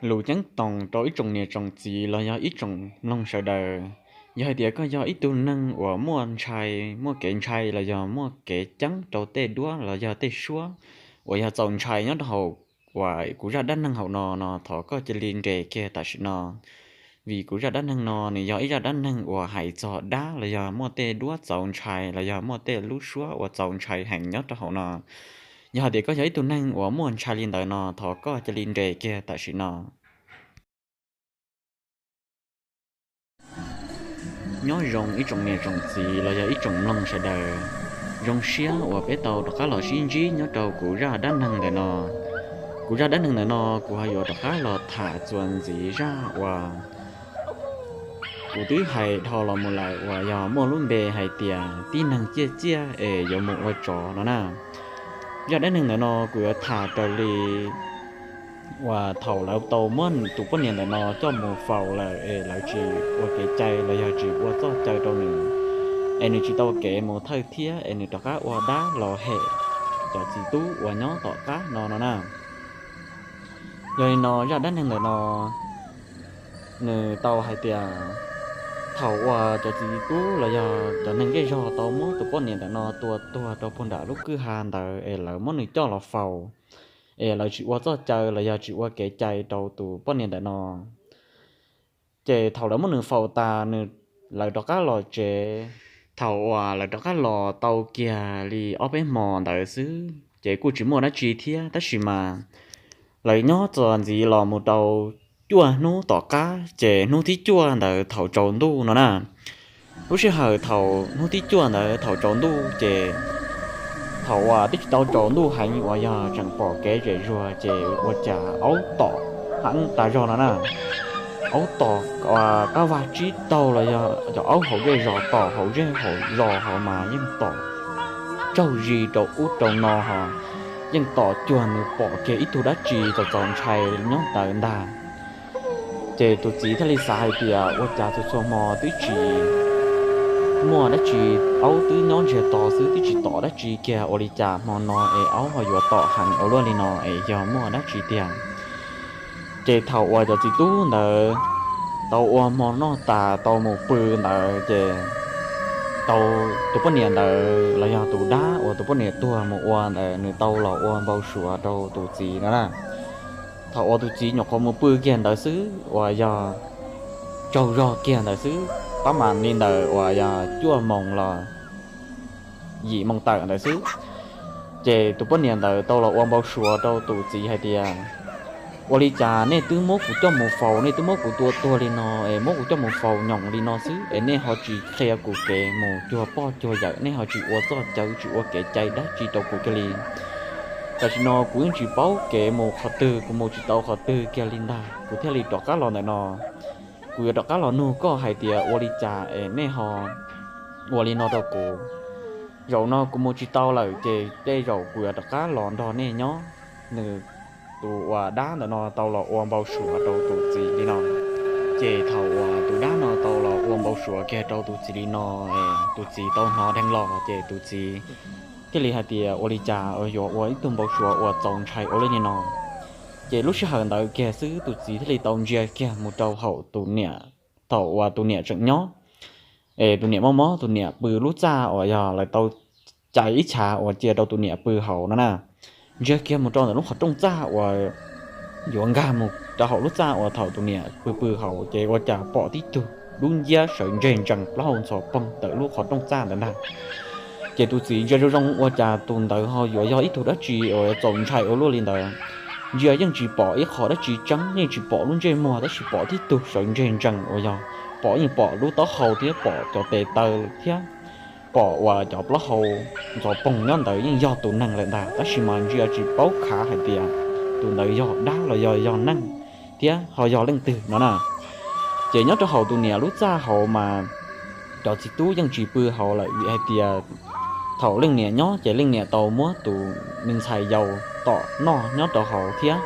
Lus ceeb toom rau ib tsoom niam tsoom txiv los yog ib tsoom mloog sawv daws, yog hais tias koj yog ib tug neeg uas muaj ntshai, muaj kev ntshai los yog muaj kev ceeb rau tej duab los yog tej suab uas yog txaus ntshai nyob rau hauv uas kuv zaj dab neeg hauv no no, thov koj cia li nres kiag tam sim no. Vim kuv zaj dab neeg no nws yog ib zaj dab neeg uas hais txog dab los yog muaj tej duab txaus ntshai los yog muaj tej lub suab uas txaus ntshai heev nyob rau hauv no. Yog hais tias koj yog ib tug neeg uas muaj ntshai li ntawd no, thov koj cia li nres kiag tam sim no. Nyob zoo ib tsoom niam tsoom txiv los yog ib tsoom mloog sawv daws, zoo siab uas peb tau rov qab los sib ntsib nyob rau kuv zaj dab neeg ntawm no. Kuv zaj dab neeg ntawm no kuv ho yuav rov qab los tham txuas ntxiv zaj uas kuv twb hais dhau los mus lawm uas yog muaj lub npe hais tias tib neeg ciaj ciaj es yuav mus ua tsov no na. Zaj dab neeg ntawm no kuv yuav tham raws li uas thaum lawv tau muab tus poj niam ntawm no coj mus faus lawm es lawv tsis ua kev cai los yog tsis ua txoj cai rau nws, es nws tsis tau kev mus thawj thiab es nws rov qab ua dab los hem cov txiv tub uas nyob tom qab no no na. Yog li no zaj dab neeg ntawm no nws tau hais tias thaum uas cov txiv tub los yog cov neeg zej zog tau muab tus poj niam ntawm no tua tuag rau puag nram lub kwj ha ntawd es lawv muab nws coj los faus, es lawv tsis ua txoj cai los yog tsis ua kev cai rau tus poj niam ntawm no. Ces thaum lawv muab nws faus tas nws, lawv rov qab los tsev. Thaum uas lawv rov qab los tau kiag li ob peb hmo ntawd xwb ces kuj tsis muaj dab tsi thiab, tab sis mas lawv nyob txuas ntxiv los mus rau cuaj hnub tom qab, ces hnub thib cuaj ntawd thaum tsaus ntuj no na, lub sij hawm thaum hnub thib cuaj ntawd thaum tsaus ntuj ces thaum uas twb tsis tau tsaus ntuj heev uas yog tseem pom kev zem zuag ces ua cas aub tom heev tas zog no na. Aub tom qab vag tsib taug los yog cov aub hauv zej zos tom hauv zej hauv zos hov mas yeej tom tsaug zis rau ub rau no ho yeej tom cuag nws pom kiag ib tug dab tsi txaus txaus ntshai nyob ntawd ntag. Ces tus txiv thiaj li xav hais tias ua cas txhua txhua hmo twb tsis muaj dab tsi, aub twb nyob ntsiag to xwb twb tsis tom dab tsi kiag, ua li cas hmo no es aub ho yuav tom heev ua luaj li no es yog muaj dab tsi tiag. Ces thaum uas cov txiv tub ntawd tau ua hmo noj tas tau mus pw ntawd ces tau tus poj niam ntawd los yog tus dab uas tus poj niam tuag mus ua ntawd nws tau los ua npau suav rau tus txiv no na. Thaum uas tus txiv nyuam qhuav mus pw kiag ntawd xwb uas yog tsaug zog kiag ntawd xwb, pab mam li ntawd uas yog cuaj moos los yim moos tawm ntawd xwb, ces tus poj niam ntawd tau los ua npau suav rau tus txiv hais tias, ua li cas nej twb muab kuv coj mus faus, nej twb muab kuv tua tuag li no es muab kuv coj mus faus nyoos li no xwb es nej ho tsis qhia kuv kev mus cuag pog cuag yawm, nej ho tsis ua txoj cai tsis ua kev cai dab tsi rau kuv kiag li. Tam sim no kuv yeej tsis paub kev mus qhov twg, kuv mus tsis tau qhov twg kiag li ntag, kuv thiaj li rov qab los ntawm no. Kuv yuav rov qab los nug koj hais tias ua li cas es nej ho ua li no rau kuv. Zaum no kuv mus tsis tau lawm ces tej zaum kuv yuav rov qab los nrog nej nyob. Nws, tus uas dab ntawm no tau los ua npau suav rau tus txiv li no. Ces thaum uas tus dab no tau los ua npau suav kiag rau tus txiv li no, tus txiv tau hnov dheev los ces tus txiv thiaj li hais tias ua li cas yuav ua ib tug npau suav uas txaus ntshai ua luaj li no. Ces lub sij hawm ntawd kiag xwb tus txiv thiaj li tau ntsia kiag mus rau hauv tus niam, thaum uas tus niam tseem nyob, es tus niam mob mob, tus niam pw lub txaj uas yog lawv tau cais ib chav uas cia rau tus niam pw hauv no na. Ntsia kiag mus rau ntawm lub qhov rooj txaj uas yuav nkag mus rau hauv lub txaj uas thaum tus niam pw pw hauv ces ua cas pom tib tug dub nciab sawv ntseg ntsees plaub hau ntxhov poog ntawm lub qhov rooj txaj ntawd ntag. Ces tus txiv ntsia zoo zoo ua cas tus ntawd ho yuav yog ib tug dab tsi uas txaus ntshai ua luaj li ntawd. Ntsia yeej tsis pom ib qho dab tsi tseeb, yeej tsis pom lub ntsej muag tab sis pom tib tug sawv ntseg ntsees uas yog pom yeej pom lub taub hau thiab pom cov tes taw thiab pom uas cov plaub hau ntxhov poog nyob ntawd yeej yog tus neeg lawm ntag, tab sis mas ntsia tsis paub khav hais tias tus ntawd yog dab los yog yog neeg thiab ho yog leej twg no na. Ces nyob rau hauv tus niam lub txaj hauv mas cov txiv tub yeej tsis pw hauv lawm vim hais tias thaum leej niam nyob ces leej niam tau muab tus me ntxhais yau tom noj nyob rau hauv thiab.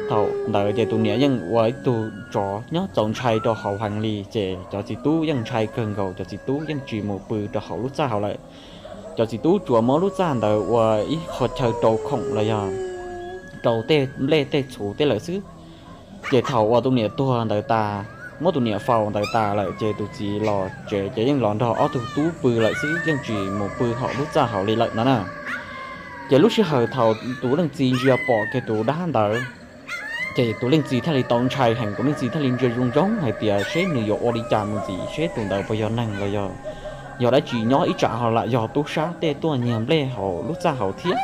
Thaum ntawd ces tus niam yeej ua ib tug tsov nyob txaus ntshai rau hauv heev li ces cov txiv tub yeej ntshai kawg nkaus, cov txiv tub yeej tsis mus pw rau hauv lub txaj hauv lawm. Cov txiv tub tsuas muab lub txaj ntawd ua ib qho chaw rau khoom los yog rau tej nplej tej txhuv tej lawm xwb. Ces thaum uas tus niam tuag ntawd tas, muab tus niam faus ntawd tas lawm ces tus txiv los tsev ces yeej los nrog ob tug tub pw lawm xwb, yeej tsis mus pw hauv lub txaj hauv li lawm no na. Ces lub sij hawm thaum tus leej txiv ntsia pom kiag tus dab ntawd, ces tus leej txiv thiaj li tau ntshai heev, tus leej txiv thiaj li ntsia zoo zoo hais tias seb nws yuav ua li cas mus ntxiv, seb tus ntawd puas yog neeg los yog, yog dab tsi nyob, ib tsam ho lam yog tub sab tej tuaj nyiag nplej hauv lub txaj hauv thiab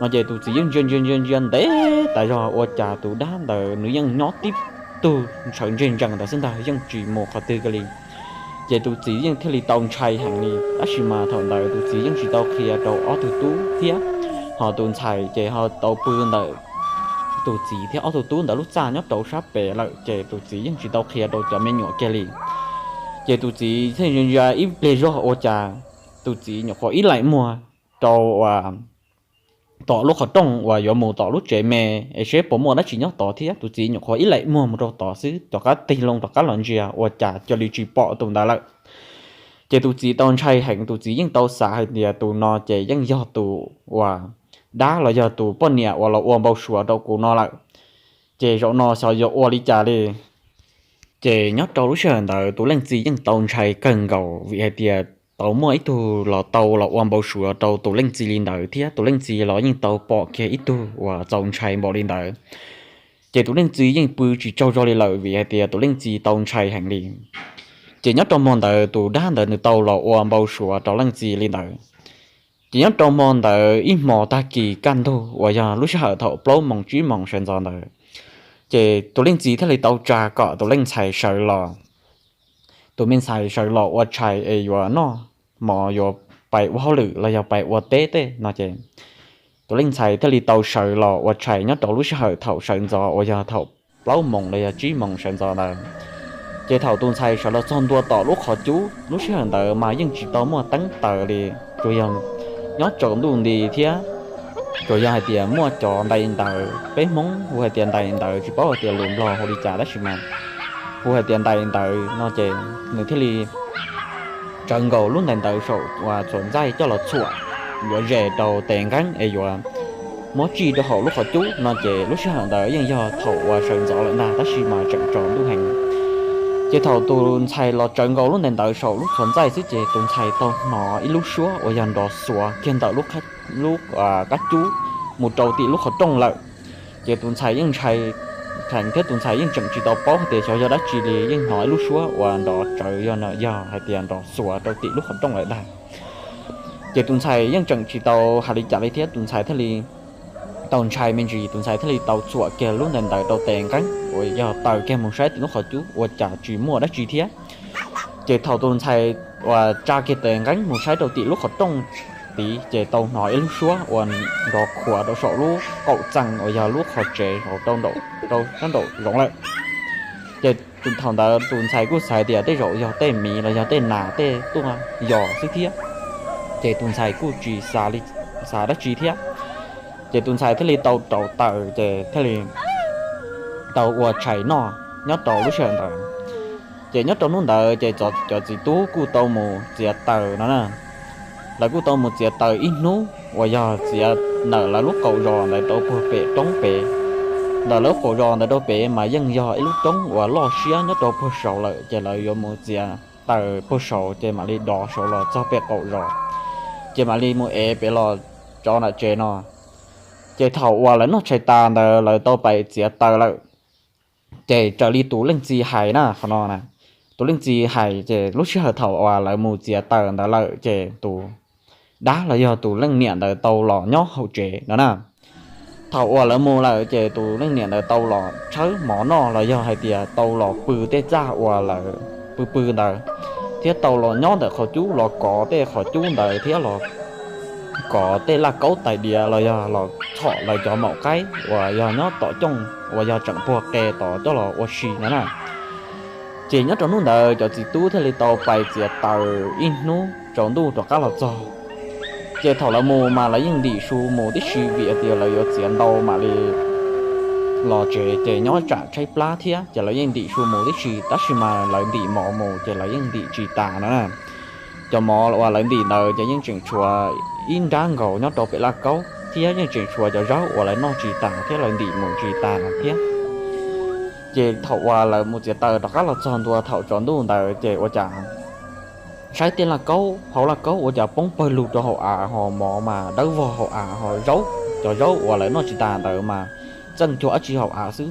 no. Ces tus txiv yeej ntsia ntsia ntsia ntsia ntev tas zog ua cas tus dab ntawd nws yeej nyob tib tug ntshaw ntseg ntsees ntawd xwb ntag, yeej tsis mus qhov twg kiag li. Ces tus txiv yeej thiaj li tau ntshai heev li, tab sis mas thaum ntawd tus txiv yeej tsis tau qhia rau ob tug tub thiab, ho tus ntxhais ces ho tau pw ntawm tus txiv thiab ob tug tub ntawd lub txaj nyob rau sab pem lawm, ces tus txiv yeej tsis tau qhia rau cov me nyuam kiag li. Ces tus txiv thiaj ntsia ib pliag zog ua cas tus txiv nyuam qhuav ib laim muag rau uas tom lub qhov rooj uas yuav mus tom lub tsev me es seb puas muaj dab tsi nyob tod thiab. Tus txiv nyuam qhuav ib laim muag mus rau tod xwb, rov qab tig loo rov qab los ntsia ua cas cia li tsis pom tus ntawd lawm. Ces tus txiv tau ntshai heev, tus txiv yeej tau xav hais tias tus no ces yeej yog tus uas dab los yog tus poj niam uas los ua npau suav rau kuv no lawm. Ces zaum no xyov yuav ua li cas li. Ces nyob rau lub sij hawm ntawd tus leej txiv yeej tau ntshai kawg nkaus vim hais tias tau muaj ib tug los tau los ua npau suav rau tus leej txiv li ntawd thiab tus leej txiv los yeej tau pom kiag ib tug uas txaus ntshai npaum li ntawd. Ces tus leej txiv yeej pw tsis tsaug zog li lawm vim hais tias tus leej txiv tau ntshai heev li. Ces nyob rau hmo ntawd tus dab ntawd nws tau los ua npau suav rau leej txiv li ntawd. Ces nyob rau hmo ntawd ib hmo tag kis kaj ntug uas yog lub sij hawm thaum plaub moos tsib moos sawv ntxov ntawd, ces tus leej txiv thiaj li tau tsa kom tus leej ntxhais sawv los, tus me ntxhais sawv los ua tshais es yuav noj mov yuav pais ua hauj lwm los yog pais ua teb tej no ces tus leej ntxhais thiaj li tau sawv los ua tshais nyob rau lub sij hawm thaum sawv ntxov uas yog thaum plaub moos los yog tsib moos sawv ntxov ntawd. Ces thaum tus ntxhais sawv los txog ntua tom lub qhov cub, lub sij hawm ntawd mas yeej tsis tau muaj teeb taws li, tsuas yog nyob tsaus ntuj nti thiab tsuas yog hais tias muaj cov ntais ntawv, peb Hmoob hu hais tias ntais ntawv, tsis paub hais tias lus Nplog hu li cas tab sis mas hu hais tias ntais ntawv no ces nws thiaj li tsawv nkaus lub ntais ntawv saum uas txhuam ntxaij coj los txhuam yuav zes rau tes nqeeb es yuav muab tsij rau hauv lub qhov cub no ces lub sij hawm ntawd yeej yog thaum uas sawv ntxov lawm ntag tab sis mas tseem tsaus ntuj heev. Ces thaum tus ntxhais los tsawv nkaus lub ntais ntawv saum lub txhuam ntxaij xwb ces tus ntxhais tau hnov ib lub suab uas yog nrov xuav kiag ntawm lub qab cub mus rau tim lub qhov rooj lawm. Ces tus ntxhais yeej ntshai heev thiab tus ntxhais yeej tseem tsis tau paub hais tias xyov yog dab tsi li, yeej hnov ib lub suab uas nrov tsawv yog no yog hais tias nrov xuav rau tim lub qhov rooj lawm ntag. Ces tus ntxhais yeej tseem tsis tau hais li cas li thiab tus ntxhais thiaj li tau ntshai me ntsis, tus ntxhais thiaj li tau txhuam kiag lub ntais ntawv rau tes nqeeb uas yog taws kiag mus saib tim lub qhov cub ua cas tsis muaj dab tsi thiab. Ces thaum tus ntxhais uas tsa kiag tes nqeeb mus saib rau tim lub qhov rooj tid ces tau hnov ib lub suab uas nrov khuav rau saum lub qaum txee uas yog lub qhov tsev rau sab nraum zoov lawm. Ces thaum ntawd tus ntxhais kuj xav tias tej zaum yog tej miv los yog tej nas tej tuaj yos xwb thiab. Ces tus ntxhais kuj tsis xav dab tsi thiab. Ces tus ntxhais thiaj li tau rauv taws ces thiaj li tau ua tshais noj nyob rau lub sij hawm ntawd. Ces nyob rau hnub ntawd ces cov txiv tub kuj tau mus txiav taws no na. Lawv kuj tau mus txiav taws ib hnub uas yog txiav ntawm lawv lub qaum zos ntawd rau puag pem roob pem. Ntawm lawv lub qaum zos ntawd rau pem mas yeej yog ib lub roob uas loj siab nyob rau puag saud lawm ces lawv yuav mus txiav taws puag saud ces mam li dov saud los txog pem qaum zos, ces mam li mus ev pem los tso nram tsev no. Ces thaum uas lawv noj tshais tas ntawd lawv tau pais txiav taws lawm. Ces raws li tus leej txiv hais na qhov no, tus leej txiv hais ces lub sij hawm thaum uas lawv mus txiav taws ntawd lawm ces tus dab los yog tus leej niam ntawd tau los nyob hauv tsev no na. Thaum uas lawv mus lawm ces tus leej niam ntawd tau los tshawb mov noj los yog hais tias tau los pw tej txaj uas lawv pw pw ntawd, thiab tau los nyob ntawm qhov cub los kov tej qhov cub ntawd thiab los kov tej laj kaub tais diav los yog los txhom lawv cov maum qaib uas yog nyob tom cooj uas yog tseem puag qe tod coj los ua si no na. Ces nyob rau hnub ntawd cov txiv tub thiaj li tau pais txiav taws ib hnub tsaus ntuj rov qab los txog. Ces thaum lawv mus mas lawv yeej ntim su mus tib si vim hais tias lawv yuav txiav ntau mam li los tsev ces nyob tsam tshaib plab thiab ces lawv yeej ntim su mus tib si, tab sis mas lawv ntim mov mus ces lawv yeej ntim tsis tas no na. Cov mov uas lawv ntim ntawd ces yeej tseem tshuav ib nrab nkaus nyob rau pem laj kaub thiab yeej tseem tshuav cov zaub uas lawv noj tsis tas thiab lawv ntim mus tsis tas thiab. Ces thaum uas lawv mus txiav taws rov qab los txog ntua thaum tsaus ntuj ntawd ces ua cas saib tej laj kaub, hauv laj kaub ua cas poob pawg lug rau hauv av, ho mov mas dawb vog hauv av, ho zaub, cov zaub uas lawv noj tsis tas ntawd mas txeej cuag dab tsi hauv av xwb.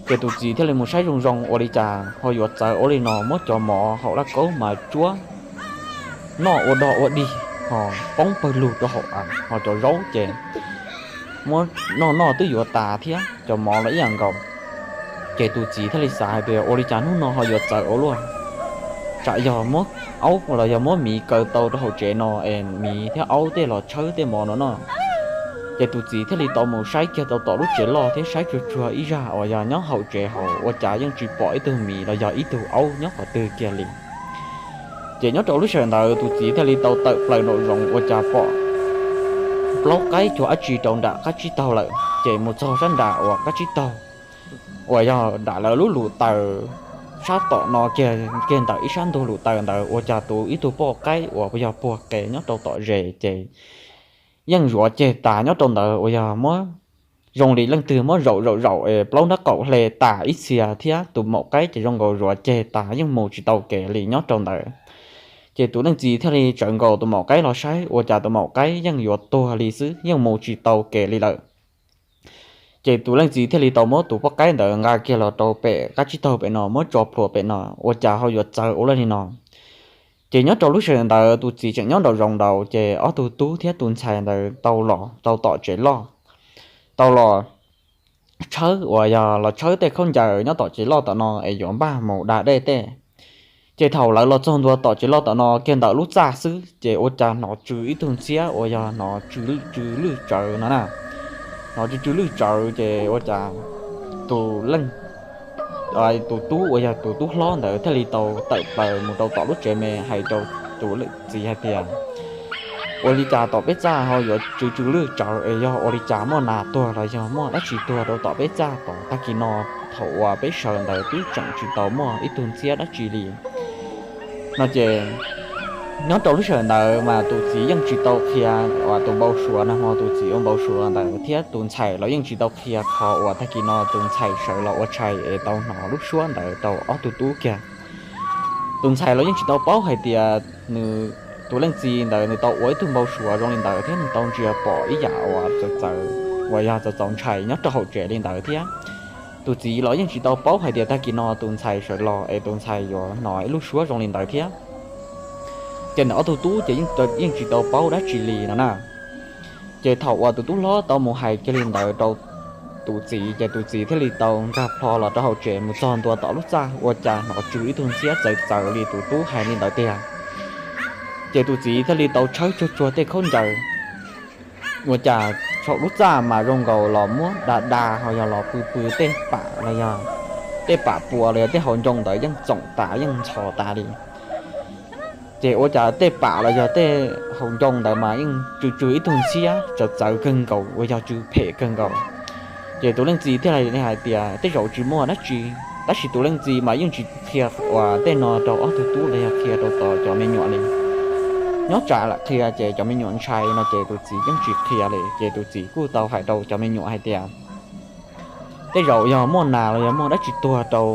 Ces tus txiv thiaj li mus saib zoo zoo ua li cas ho yuav txawv ua li no, muab cov mov hauv laj kaub mas tsuab noj ua dog ua dig, ho poob pawg lug rau hauv av, ho cov zaub ces muab noj noj twb yuav tas thiab, cov mov los ib yam nkaus. Ces tus txiv thiaj li xav hais tias ua li cas hnub no ho yuav txawv ua luaj, tsam yog muab aub los yog muab miv kaw tau rau hauv tsev no es miv thiab aub tej los tshawb tej mov no noj. Ces tus txiv thiaj li tau mus saib kiag tau tom lub tsev loj thiab saib tsuag tsuag ib zaj uas yog nyob hauv tsev hauv ua cas yeej tsis pom ib tug miv los yog ib tug aub nyob qhov twg kiag li. Ces nyob rau lub sij hawm ntawd tus txiv thiaj li tau tawm plaws nraum zoov ua cas pom plaub qaib cuag dab tsi rau nram qab tsib taug lawm. Ces mus txog sab nram uas qab tsib taug uas yog nram lawv lub lub taws sab tom no kiag, kiag ntawm ib sab ntug lub taws ntawd ua cas tus ib tug poj qaib uas yog puag qe nyob rau tom zes ces yeej zuav ceg tas nyob rau ntawd uas yog muab, zoo li leej twg muab zaum zaum zaum es plaub nrab qaum hle tas ib txhia thiab, tus maum qaib ces zoo nkaus zuav ceg tas yeej mus tsis tau kev li nyob rau ntawd. Ces tus leej txiv thiaj li tsawv nkaus tus maum qaib los saib ua cas tus maum qaib yeej yuav tuag li xwb, yeej mus tsis tau kev li lawm. Ces tus leej txiv thiaj li tau muab tus poj qaib ntawd nqa kiag los rau pem qab tsib taug pem no, muab tso plhuav pem no, ua cas ho yuav txawv ua luaj li no. Ces nyob rau lub sij hawm ntawd tus txiv tseem nyob nraum zoov nraud, ces ob tug tub thiab tus ntxhais ntawd tau los rau tom tsev loj, tau los tshawb uas yog los tshawb tej khaub ncaws nyob tom tsev loj tom no es yuav npaj mus da dej tej. Ces thaum lawv los txog ntua tom tsev loj tom no kiag ntawm lub txaj xwb ces ua cas hnov tsw ib tug ntxhiab uas yog hnov tsw lwj tsawv no na. Hnov tsw tsw lwj tsawv ces ua cas tus leej, tus tub uas yog tus tub hlob ntawd thiaj li tau tawm plaws mus rau tom lub tsev me hais rau tus leej txiv hais tias, ua li cas tom peb txaj ho yuav tsw tsw lwj tsawv es yog ua li cas muaj nas tuag los yog muaj dab tsi tuag rau tom peb txaj tom tag kis no, thaum uas peb sawv ntawd twb tseem tsis tau muaj ib tug ntxhiab dab tsi li no ces nyob rau lub sij hawm ntawd mas tus txiv yeej tsis tau qhia tus npau suav nag hmo tus txiv ua npau suav ntawd thiab tus ntxhais los yeej tsis tau qhia qhov uas tag kis no tus ntxhais sawv los ua tshais es tau hnov lub suab ntawd rau ob tug tub kiag. Tus ntxhais los yeej tsis tau paub hais tias nws, tus leej txiv ntawd nws tau ua ib tug npau suav zoo li ntawd thiab nws tau ntsia pom ib yam uas txawv txawv uas yog txawv txaus ntshai nyob rau hauv tsev li ntawd thiab. Tus txiv los yeej tsis tau paub hais tias tag kis no tus ntxhais sawv los es tus ntxhais yuav hnov ib lub suab zoo li ntawd thiab. Ces nws ob tug tub ces yeej tsis tau paub dab tsi li no na. Ces thaum uas tus tub hlob tau mus hais kiag li ntawd rau tus txiv ces tus txiv thiaj li tau nkag plho los rau hauv tsev mus txog ntua tom lub txaj ua cas hnov tsw ib tug ntxhiab txawv txawv li tus tub hais li ntawd tiag. Ces tus txiv thiaj li tau tshawb tsuag tsuag tej khaub ncaws ua cas saum lub txaj mas zoo nkaus los muab da da ho yog los pw pw tej pam los yog tej pam pua los yog tej hauv ncoo ntawd yeej txoom tas yeej ntxhov tas li. Ces ua cas tej pam los yog tej hauv ncoo ntawd mas yeej tsw tsw ib tug ntxhiab txawv txawv kawg nkaus uas yog tsw phem kawg nkaus. Ces tus leej txiv thiaj li hais tias tej zaum tsis muaj dab tsi, tab sis tus leej txiv mas yeej tsis qhia uas tej no rau ob tug tub los yog qhia rau tom cov me nyuam li. Nyob tsam lam qhia ces cov me nyuam ntshai no ces tus txiv yeej tsis qhia li. Ces tus txiv kuj tau hais rau cov me nyuam hais tias tej zaum yog muaj nas los yog muaj dab tsi tuag rau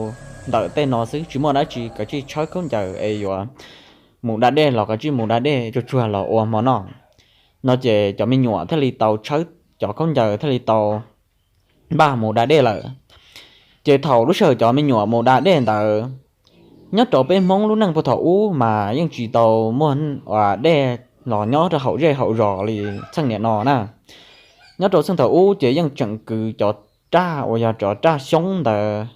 ntawm tej no xwb, tsis muaj dab tsi, kav tsij tshawb khaub ncaws es yuav mus da dej los kav tsij mus da dej tsuag tsuag los ua hmo noj no. Ces cov me nyuam thiaj li tau tshawb cov khaub ncaws thiaj li tau npaj mus da dej lawm. Ces thaum lub sij hawm cov me nyuam mus da dej ntawd, nyob rau peb Hmoob lub neej puag thaum ub mas yeej tsis tau muaj dej los nyob rau hauv zej hauv zos li txheej niam no na. Nyob rau txheej thaum ub ces yeej tseem kwv cov raj uas yog cov raj xyoob ntawd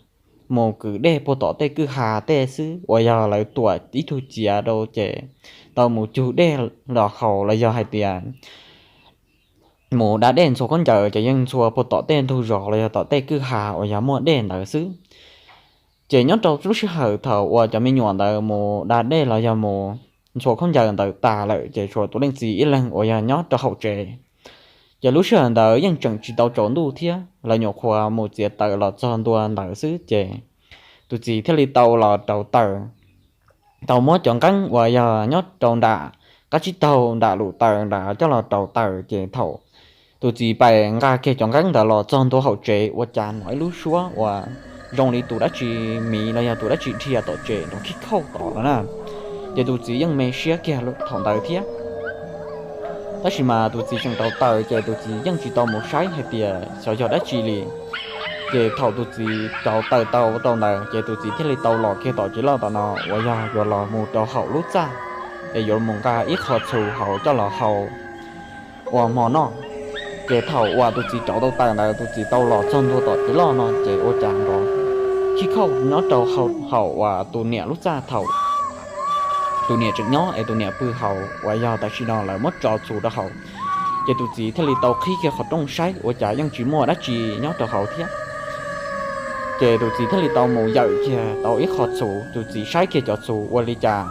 mus kwv dej puag tom tej kwj ha tej xwb uas yog lawv tuam ib tug ciav rau ces tau mus cug dej los haus los yog hais tias mus da dej ntxhua khaub ncaws ces yeej ntxhua puag tom tej ntug zos los yog tom tej kwj ha uas yog muaj dej ntawd xwb. Ces nyob rau lub sij hawm thaum uas cov me nyuam ntawd mus da dej los yog mus ntxhua khaub ncaws ntawd tas lawm ces tshuav tus leej txiv ib leeg uas yog nyob rau hauv tsev. Ces lub sij hawm ntawd yeej tseem tsis tau tsaus ntuj thiab, lawv nyuam qhuav mus txiav taws los txog ntua ntawd xwb ces tus txiv thiaj li tau los rauv taws, tau muab cov nqeeb uas yog nyob rau nram qab tsib taug nram lub taws nrad coj los rauv taws. Ces thaum tus txiv pais nqa kiag cov nqeeb ntawd los txog ntua hauv tsev ua cas hnov ib lub suab uas zoo li tus dab tsi miv los yog tus dab tsi dhia tom tsev nrov khib khauj tod no na. Ces tus txiv yeej me siab kiag thaum ntawd thiab. Tab sis mas tus txiv tseem rauv taws ces tus txiv yeej tsis tau mus saib hais tias xyov yog dab tsi li. Ces thaum tus txiv rauv taws tau rau ntawd ces tus txiv thiaj li tau los kiag tom tsev loj tom no uas yog yuav los mus rau hauv lub txaj, es yuav mus nqa ib qho txhuv hauv coj los hau ua hmo noj. Ces thaum uas tus txiv rauv tau taws ntawd tus txiv tau los txog ntua tom tsev loj no ces ua cas nrov khib khauj nyob rau hauv uas tus niam lub txaj thaum tus niam tseem nyob es tus niam pw hauv uas yog tam sim no lawv muab tso txhuv rau hauv. Ces tus txiv thiaj li tau qhib kiag qhov rooj saib ua cas yeej tsis muaj dab tsi nyob rau hauv thiab. Ces tus txiv thiaj li tau mus yawm kiag tau ib qho txhuv, tus txiv saib kiag cov txhuv ua li cas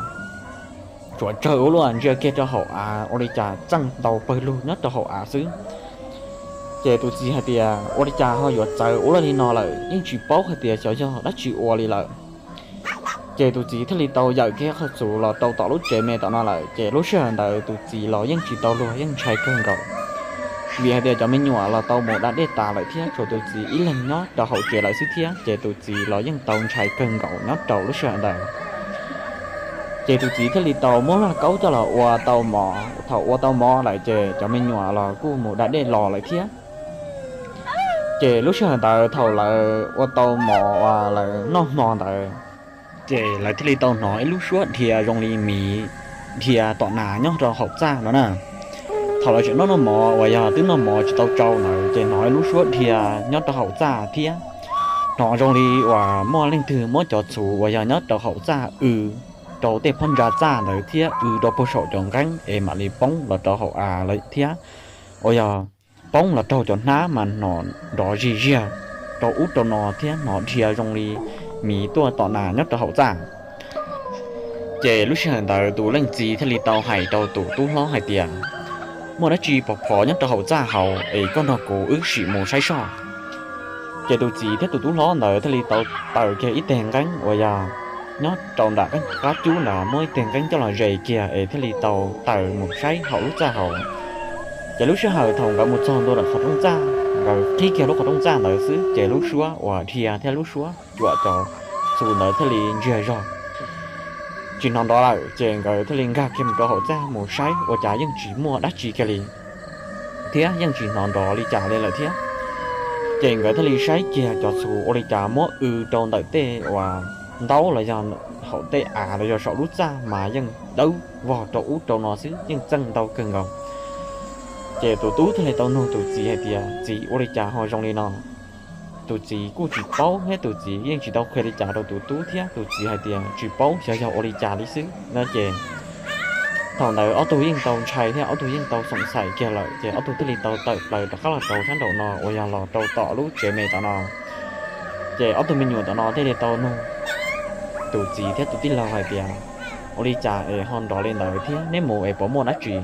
tsuas tsawg ua luaj, ntsia kiag rau hauv av ua li cas txeej ntau pawg lug nyob rau hauv av xwb. Ces tus txiv hais tias ua li cas ho yuav txawv ua luaj li no lawm, yeej tsis paub hais tias xyov yog dab tsi ua li lawm. Ces tus txiv thiaj li tau yawm kiag qhov txhuv los rau tom lub tsev me tom no lawm, ces lub sij hawm ntawd tus txiv los yeej tsis tau luag, yeej ntshai kawg nkaus. Vim hais tias cov me nyuam los tau mus da dej tas lawm thiab tshuav tus txiv ib leeg nyob rau hauv tsev lawm xwb thiab, ces tus txiv los yeej tau ntshai kawg nkaus nyob rau lub sij hawm ntawd. Ces tus txiv thiaj li tau muab laj kaub coj los ua tau mov, thaum ua tau mov lawm ces cov me nyuam los kuj mus da dej los lawm thiab. Ces lub sij hawm ntawd thaum lawv ua tau mov uas lawv noj hmo ntawd, ces lawv thiaj li tau hnov ib lub suab dhia zoo li miv dhia tom nas nyob rau hauv txaj no na. Thaum lawv tseem noj noj mov uas yog twb noj mov tsis tau tsau ntawd ces hnov ib lub suab dhia nyob rau hauv txaj thiab. Hnov zoo li uas muaj leej twg muab cov txhuv uas yog nyob rau hauv txaj w rau tej phab ntsa txaj ntawd thiab w rau puag saum cov nqeeb es mam li poob los rau hauv av lawm thiab. Uas yog poob los raug cov hnab mas hnov nrov zig ziag rau ub rau no thiab hnov dhia zoo li miv tuaj tom nas nyob rau hauv txaj. Ces lub sij hawm ntawd tus leej txiv thiaj li tau hais rau tus tub hlob hais tias, muaj dab tsi pos phov nyob rau hauv txaj hauv es koj nrog kuv wb sim mus saib soj. Ces tus txiv thiab tus tub hlob ntawd thiaj li tau taws kiag ib teg nqeeb uas yog nyob rau nram qab cub ntawd muab ib teg nqeeb coj los zes kiag es thiaj li tau taws mus saib hauv lub txaj hauv. Ces lub sij hawm thaum nkawd mus txog ntua ntawm qhov rooj txaj, nkawd qhib kiag lub qhov rooj txaj ntawd xwb ces lub suab uas dhia thiab lub suab cuam cov txhuv ntawd thiaj li ntsiag zog, tsis hnov nrov lawm. Ces nkawd thiaj li nkag kiag mus rau hauv txaj mus saib ua cas yeej tsis muaj dab tsi kiag li thiab yeej tsis hnov nrov li cas li lawm thiab. Ces nkawd thiaj li saib kiag cov txhuv ua li cas muab w rau ntawm tej uas ntaub los yog hauv tej av los yog saum lub txaj mas yeej dawb vog rau ub rau no xwb, yeej txeej ntau kawg nkaus. Ces tus tub thiaj li tau nug tus txiv hais tias, txiv, ua li cas ho zoo li no? Tus txiv kuj tsis paub thiab tus txiv yeej tsis tau qhia li cas rau tus tub thiab, tus txiv hais tias tsis paub, xyov yog ua li cas li xwb no ces thaum ntawd ob tug yeej tau ntshai thiab ob tug yeej tau xoom xais kiag lawm ces ob tug thiaj li tau tawm plaws rov qab los rau sab nraum no uas yog los rau tom lub tsev me tom no. Ces ob tug me nyuam tom no thiaj li tau nug tus txiv thiab tus tij laug hais tias, ua li cas es ho nrov li ntawd thiab, neb mus es puas muaj dab tsi?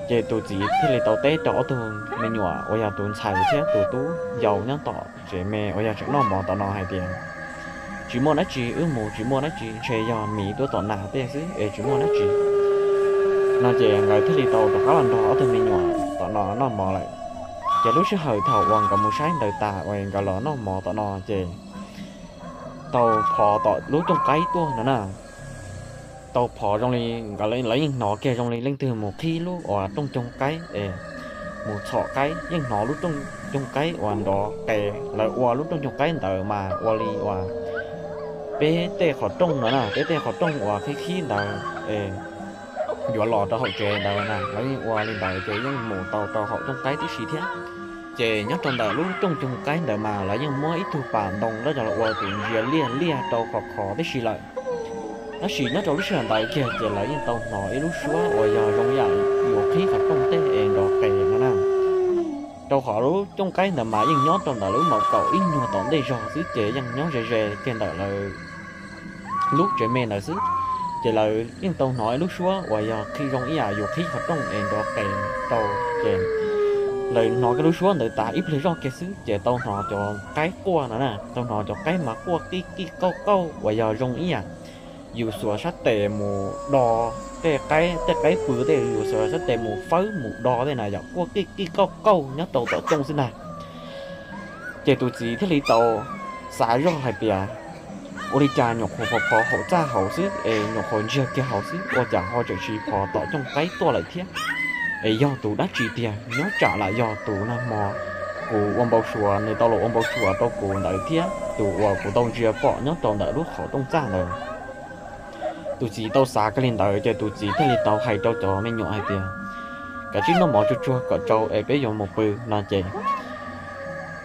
Ces tus txiv thiaj li tau teb rau ob tug me nyuam uas yog tus ntxhais thiab tus tub yau nyob tom tsev me uas yog tseem noj mov tom no hais tias, tsis muaj dab tsi, wb mus tsis muaj dab tsi, ntshe yog miv tuaj tom nas tej xwb es tsis muaj dab tsi no ces nkawd thiaj li tau rov qab los nrog ob tug me nyuam tom no noj mov lawm. Ces lub sij hawm thaum uas nkawd mus saib ntawd tas uas nkawd los noj mov tom no ces tau phov tom lub cooj qaib tuaj no na. Tau phov zoo li nkawd, lawv yeej hnov kiag zoo li leej twg mus qhib lub uas rooj coog qaib es mus txhom qaib, yeej hnov lub rooj coog qaib uas nrov qes. Lawv ua lub rooj coog qaib ntawd mas ua li uas peb tej qhov rooj no na, peb tej qhov rooj uas qhib qhib ntawd es yuav los rau hauv tsev ntawd na, lawv yeej ua li ntawd ces yeej mus tau rau hauv cooj qaib tib si thiab. Ces nyob rau ntawm lub rooj coog qaib ntawd mas lawv yeej muab ib tug pas ntoo los coj los ua tus ntsia liaj liaj rau khov khov tib si lawm. Tab sis nyob rau lub sij hawm ntawd kiag ces lawv yeej tau hnov ib lub suab uas yog zoo yam yuav qhib qhov rooj tej es nrov qes no na. Rau qhov lub cooj qaib ntawd mas yeej nyob rau ntawm lub maum kaum ib nyuag tom ntej zog xwb ces yeej nyob ze ze kiag ntawm lawv lub tsev me ntawd xwb. Ces lawv yeej tau hnov ib lub suab uas yog qhib zoo ib yam yus qhib qhov rooj es nrov qes rau. Ces lawv hnov kiag lub suab ntawd tas ib pliag zoj kiag xwb ces tau hnov cov qaib quaj no na, tau hnov cov qaib mas quaj qij qij qauj qauj uas yog zoo ib yam yus xuas sab tes mus do tej qaib, tej qaib pw tej yus xuas sab tes mus fawb mus do tej na, yog quaj qij qij qauj qauj nyob rau tom cooj xwb ntag. Ces tus txiv thiaj li tau xav zoj hais tias ua li cas nyuam qhuav phov phov hauv txaj hauv xwb es nyuam qhuav ntsiag kiag hauv xwb ua cas ho tseem tsis phov tom cooj qaib tuaj lawm thiab. Es yog tus dab tsi tiag, nyob tsam lam yog tus nag hmo kuv ua npau suav, nws tau los ua npau suav rau kuv ntawd thiab tus uas kuv tau ntsia pom nyob rau ntawm lub qhov rooj txaj ntawd. Tus txiv tau xav kiag li ntawd ces tus txiv thiaj li tau hais rau cov me nyuam hais tias, kav tsij noj mov tsuag tsuag kom tsau es peb yuav mus pw no ces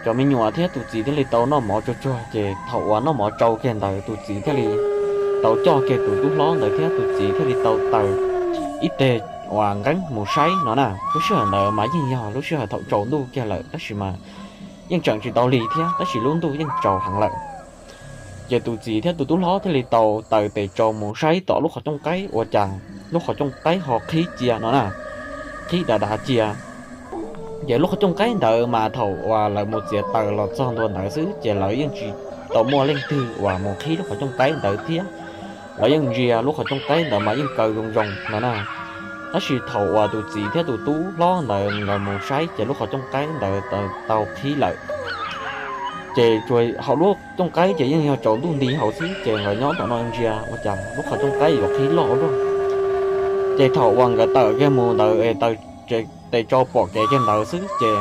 cov me nyuam thiab tus txiv thiaj li tau noj mov tsuag tsuag ces thaum uas noj mov tsau kiag ntawd tus txiv thiaj li tau coj kiag tus tub hlob ntawd thiab tus txiv thiaj li tau taws ib teg uas nqeeb mus saib no na. Lub sij hawm ntawd mas yeej yog lub sij hawm thaum tsaus ntuj kiag lawm tab sis mas yeej tseem tsis tau lig thiab tab sis lub ntuj yeej tsaus heev lawm. Ces tus txiv thiab tus tub hlob thiaj li tau taws tes tsau mus saib tom lub qhov cooj qaib ua cas lub qhov cooj qaib ho qhib cia no na, qhib dav dav cia. Ces lub qhov cooj qaib ntawd mas thaum uas lawv mus txiav taws los txog ntua ntawd xwb ces lawv yeej tsis tau muaj leej twg uas mus qhib lub qhov cooj qaib ntawd thiab. Lawv yeej ntsia lub qhov cooj qaib ntawd mas yeej kaw zoo zoo no na. Tab sis thaum uas tus txiv thiab tus tub hlob ntawd nkawd mus saib ces lub qhov cooj qaib ntawd tau qhib lawm. Ces hauv lub cooj qaib ces yeej yog tsaus ntuj nti hauv xwb ces nkawd nyob tom no ntsia ua cas lub qhov cooj qaib yuav qhib loj ua luaj. Ces thaum uas nkawd tawm kiag mus ntawd es taws tes tsau pom kev kiag ntawd xwb ces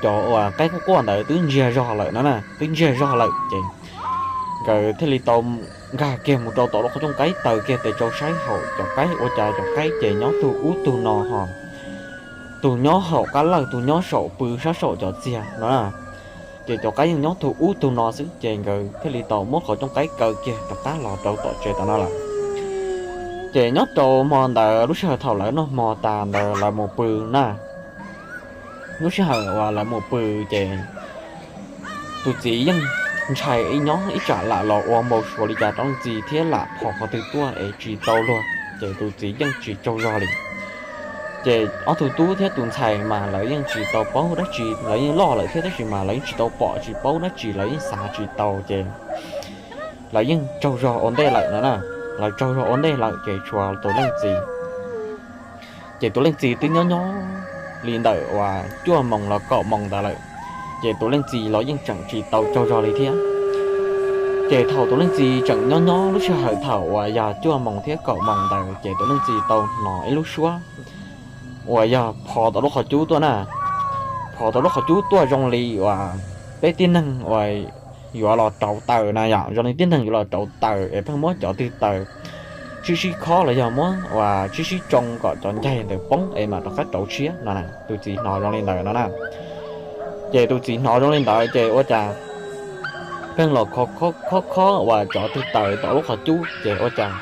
cov uas qaib quaj quaj ntawd twb ntsiag zog lawm no na, twb ntsiag zog lawm ces nkawd thiaj li tau nkag kiag mus rau tom lub qhov cooj qaib taws kiag tes tsau saib hauv cov qaib ua cas cov qaib ces nyob tug ub tug no ho, tug nyob hauv qab lawj tug nyob saum pw sab saum cov txiag no na. Ces cov qaib yeej nyob tug ub tug no xwb ces nkawd thiaj li tau muab qhov cooj qaib kaw kiag rov qab los rau tom tsev tom no lawm. Ces nyob rau hmo ntawd lub sij hawm thaum lawv noj hmo tas ntawd lawv mus pw na, lub sij hawm uas lawv mus pw ces tus txiv yeej ntshai ib nyob ib tsam lam los ua npau suav li cas rau leej txiv thiab lam phom qhov twg tuaj es tsis tau luag ces tus txiv yeej tsis tsaug zog li. Ces ob tug tub thiab tus ntxhais mas lawv yeej tsis tau paub dab tsi, lawv yeej loj lawm thiab tab sis mas lawv yeej tsis tau pom tsis paub dab tsi, lawv yeej xav tsis tau ces lawv yeej tsaug zog ua ntej lawm no na. Lawv tsaug zog ua ntej lawm ces tshuav tus leej txiv. Ces tus leej txiv twb nyob nyob li ntawm uas cuaj moos los kaum moos ntawd lawm, ces tus leej txiv los yeej tseem tsis tau tsaug zog li thiab. Ces thaum tus leej txiv tseem nyob nyob lub sij hawm thaum uas yog cuaj moos thiab kaum moos ntawd ces tus leej txiv tau hnov ib lub suab uas yog phov tau lub qhov cub tuaj na. Phov tau lub qhov cub tuaj zoo li uas peb tib neeg uas yuav los rauv taws na yom, zoo li tib neeg yuav los rauv taws es pheej muab cov twg taws sib sib khob los yog muab uas sib sib tsoo kom cov ncaig ntawd poob es mam rov qab rauv tshiab no. Tus txiv hnov zoo li ntawd no na. Ces tus txiv hnov zoo li ntawd ces ua cas pheej los khob khob uas cov twg taws tom lub qhov cub ces ua cas